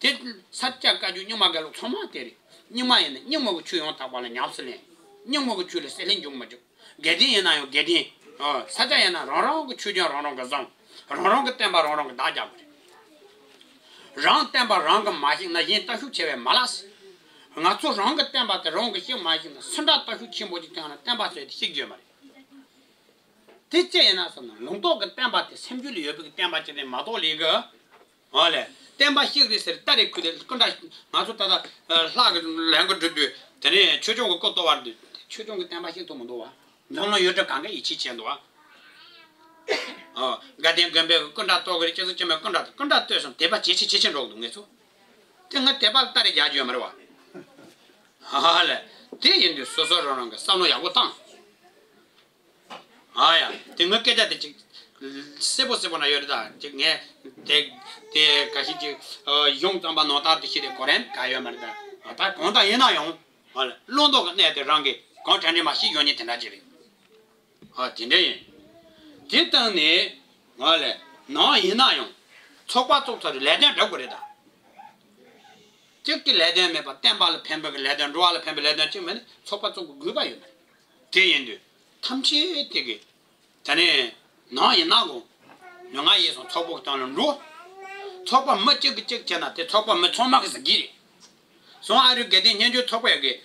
དེ་ས་སྐྱ་བཀའ་བརྒྱུད་རྙིང་མ་དགེ་ལུགས་ཚང་མ་དེ་རེད། རྙིང་མ་ཡིན་ན་རྙིང་མ་གི་ཆོས་ཡང་དག་པ་ལ་ཉམས་སུ་ལེན། རྙིང་མ་གི་ཆོས་ལ་བསྲེ་ལྷད་འཇུག་མི་འཇུག་དགེ་ལྡན་ཡིན་ན་ཡང་དགེ་ལྡན། ཨ། ས་སྐྱ་ཡིན་ན་རང་རང་གི་ཆོས་ཀྱང་རང་རང་གིས་བཟུང་། རང་རང་གི་བསྟན་པ་རང་རང་གིས་བདག་རྒྱག་དགོས་རེད། རང་བསྟན་པ་རང་གིས་མ་ཤེས་ན་གཞན་ལྟ་ཞུགས་བྱེད་པས་མ་ལགས། ང་ཚོ་རང་གི་བསྟན་པ་དེ་རང་གིས་ཤེས་མ་ཤེས་ན་སུ་འདྲ་ལྟ་ཞུགས་ཆེན་པོ་ཅིག་བཏང་ན་བསྟན་པ་ཟེར་དེ་ཤེས་རྒྱུ་མ་རེད། དེ་ཅི་ཡིན་ན་བསམ་ན་ལུང་རྟོགས་ཀྱི་བསྟན་པ་དེ་སེམས་རྒྱུད་ལ་ཡོད་པའི་གི་བསྟན་པ་ཅིག་རེད་མ་གཏོགས་ལས་གི། ཨོ་ལེ། བསྟན་པ་བཤིག་རེད་ཟེར་ལྟ་རེ་ཁུལ་དེ་སྐུ་འདྲ། ང་ཚོ་ད་ལྟ་ལྷ་གི་ལས་འགུལ་སྒྲུབ་དུས་དེ་ནས་ཆོས་སྐྱོང་གི་སྐུ་གཏོར་བར་དུས་ཆོས་སྐྱོང་གི་བསྟན་པ་བཤིག་ཐུབ་མི་འདུག་བ། འཛམ་གླིང་ཡུལ་གྲུ་གང་ག་ཡིད་ཆེས་བྱས་འདུག་བ། ཨོ། དགའ་ལྡན་དགོན་པའི་སྐུ་འདྲ་གཏོར་གི་རེད། སྐྱེ་སུ་སྐྱེ་མའི་སྐུ་འདྲ་སྐུ་འདྲ་གཏོར་སོང་དད་པ་ཇེ་ཆེ་ཇེ་ཆེ་འགྲོ་གི་འདུག་ངེད་ཚོ། དེ་ང་དད་པ་ལ་ལྟ་རེ་རྒྱག་རྒྱུ་ཡོད་མ་རེད་བ། ཨ་ལེ། དེ་ཡིན་དུས་སོ་སོ་རང་རང་གི་བསམ་བློ་ཡག་པོ་བཏང་། ཨ་ཡ། དེ་ངའི་སྐད་ཆ་དེ་ཅིག་གསལ་པོ་གསལ་པོ་ན་ཡོད་རེད་ད། ཅིག་ངས་དེ་དེ་ག་ཞིག་ཅིག་ཨ་གཞུང་རྩོམ་པ་ནང་ལྟར་དུ་ཤེས་དེ་གོ་རན་ག་ཡོད་མ་རེད་ད། ད་གང་ལྟར་ཡིན་ན་ཡང་ཨ་ལེ་བླང་དོར་གི་གནས་དེ་རང་གིས་གང་དྲན་དྲན་མ་ཤེས་ཡོང་ཉིན་དེ་འདྲ་ཅིག་རེད། ཨ་དེ་འདྲ་ཡིན། དེ་སྟེང་ནས་ང་ལས་ནང་ཡིན་ན་ཡང་ཚོགས་པ་བཙུགས་ཚར་རེད། ལས་དོན་སྒྲུབ་དགོས་རེད་ད། གཅིག་གི་ལས་དོན་མེད་པ་བསྟན་པ་ལ་ཕན་པའི་གི་ལས་དོན་འགྲོ་བ་ལ་ཕན་པའི་ལས་དོན་གཅིག་མེད་ན་ཚོགས་པ་བཙུགས་དགོས་དགོས་པ་ཡོད་མ་རེད། དེ་ཡིན་དུས་ཐམས་ཅད་དེ་གི་ད་ནས་ནང་ཡིན་ན་གོ་ལུས་ངག་ཡིད་གསུམ་ཚོགས་པ་སྟེང་ལ་འགྲོ། ཚོགས་པ་མི་གཅིག་གིས་གཅིག་བྱས་ན་དེ་ཚོགས་པ་མི་ཚང་མ་གི་ཟ་གི་རེད། སོང་ཨ་རི་དགེ་ལྡན་སྙན་བརྒྱུད་ཚོགས་པའི་གི་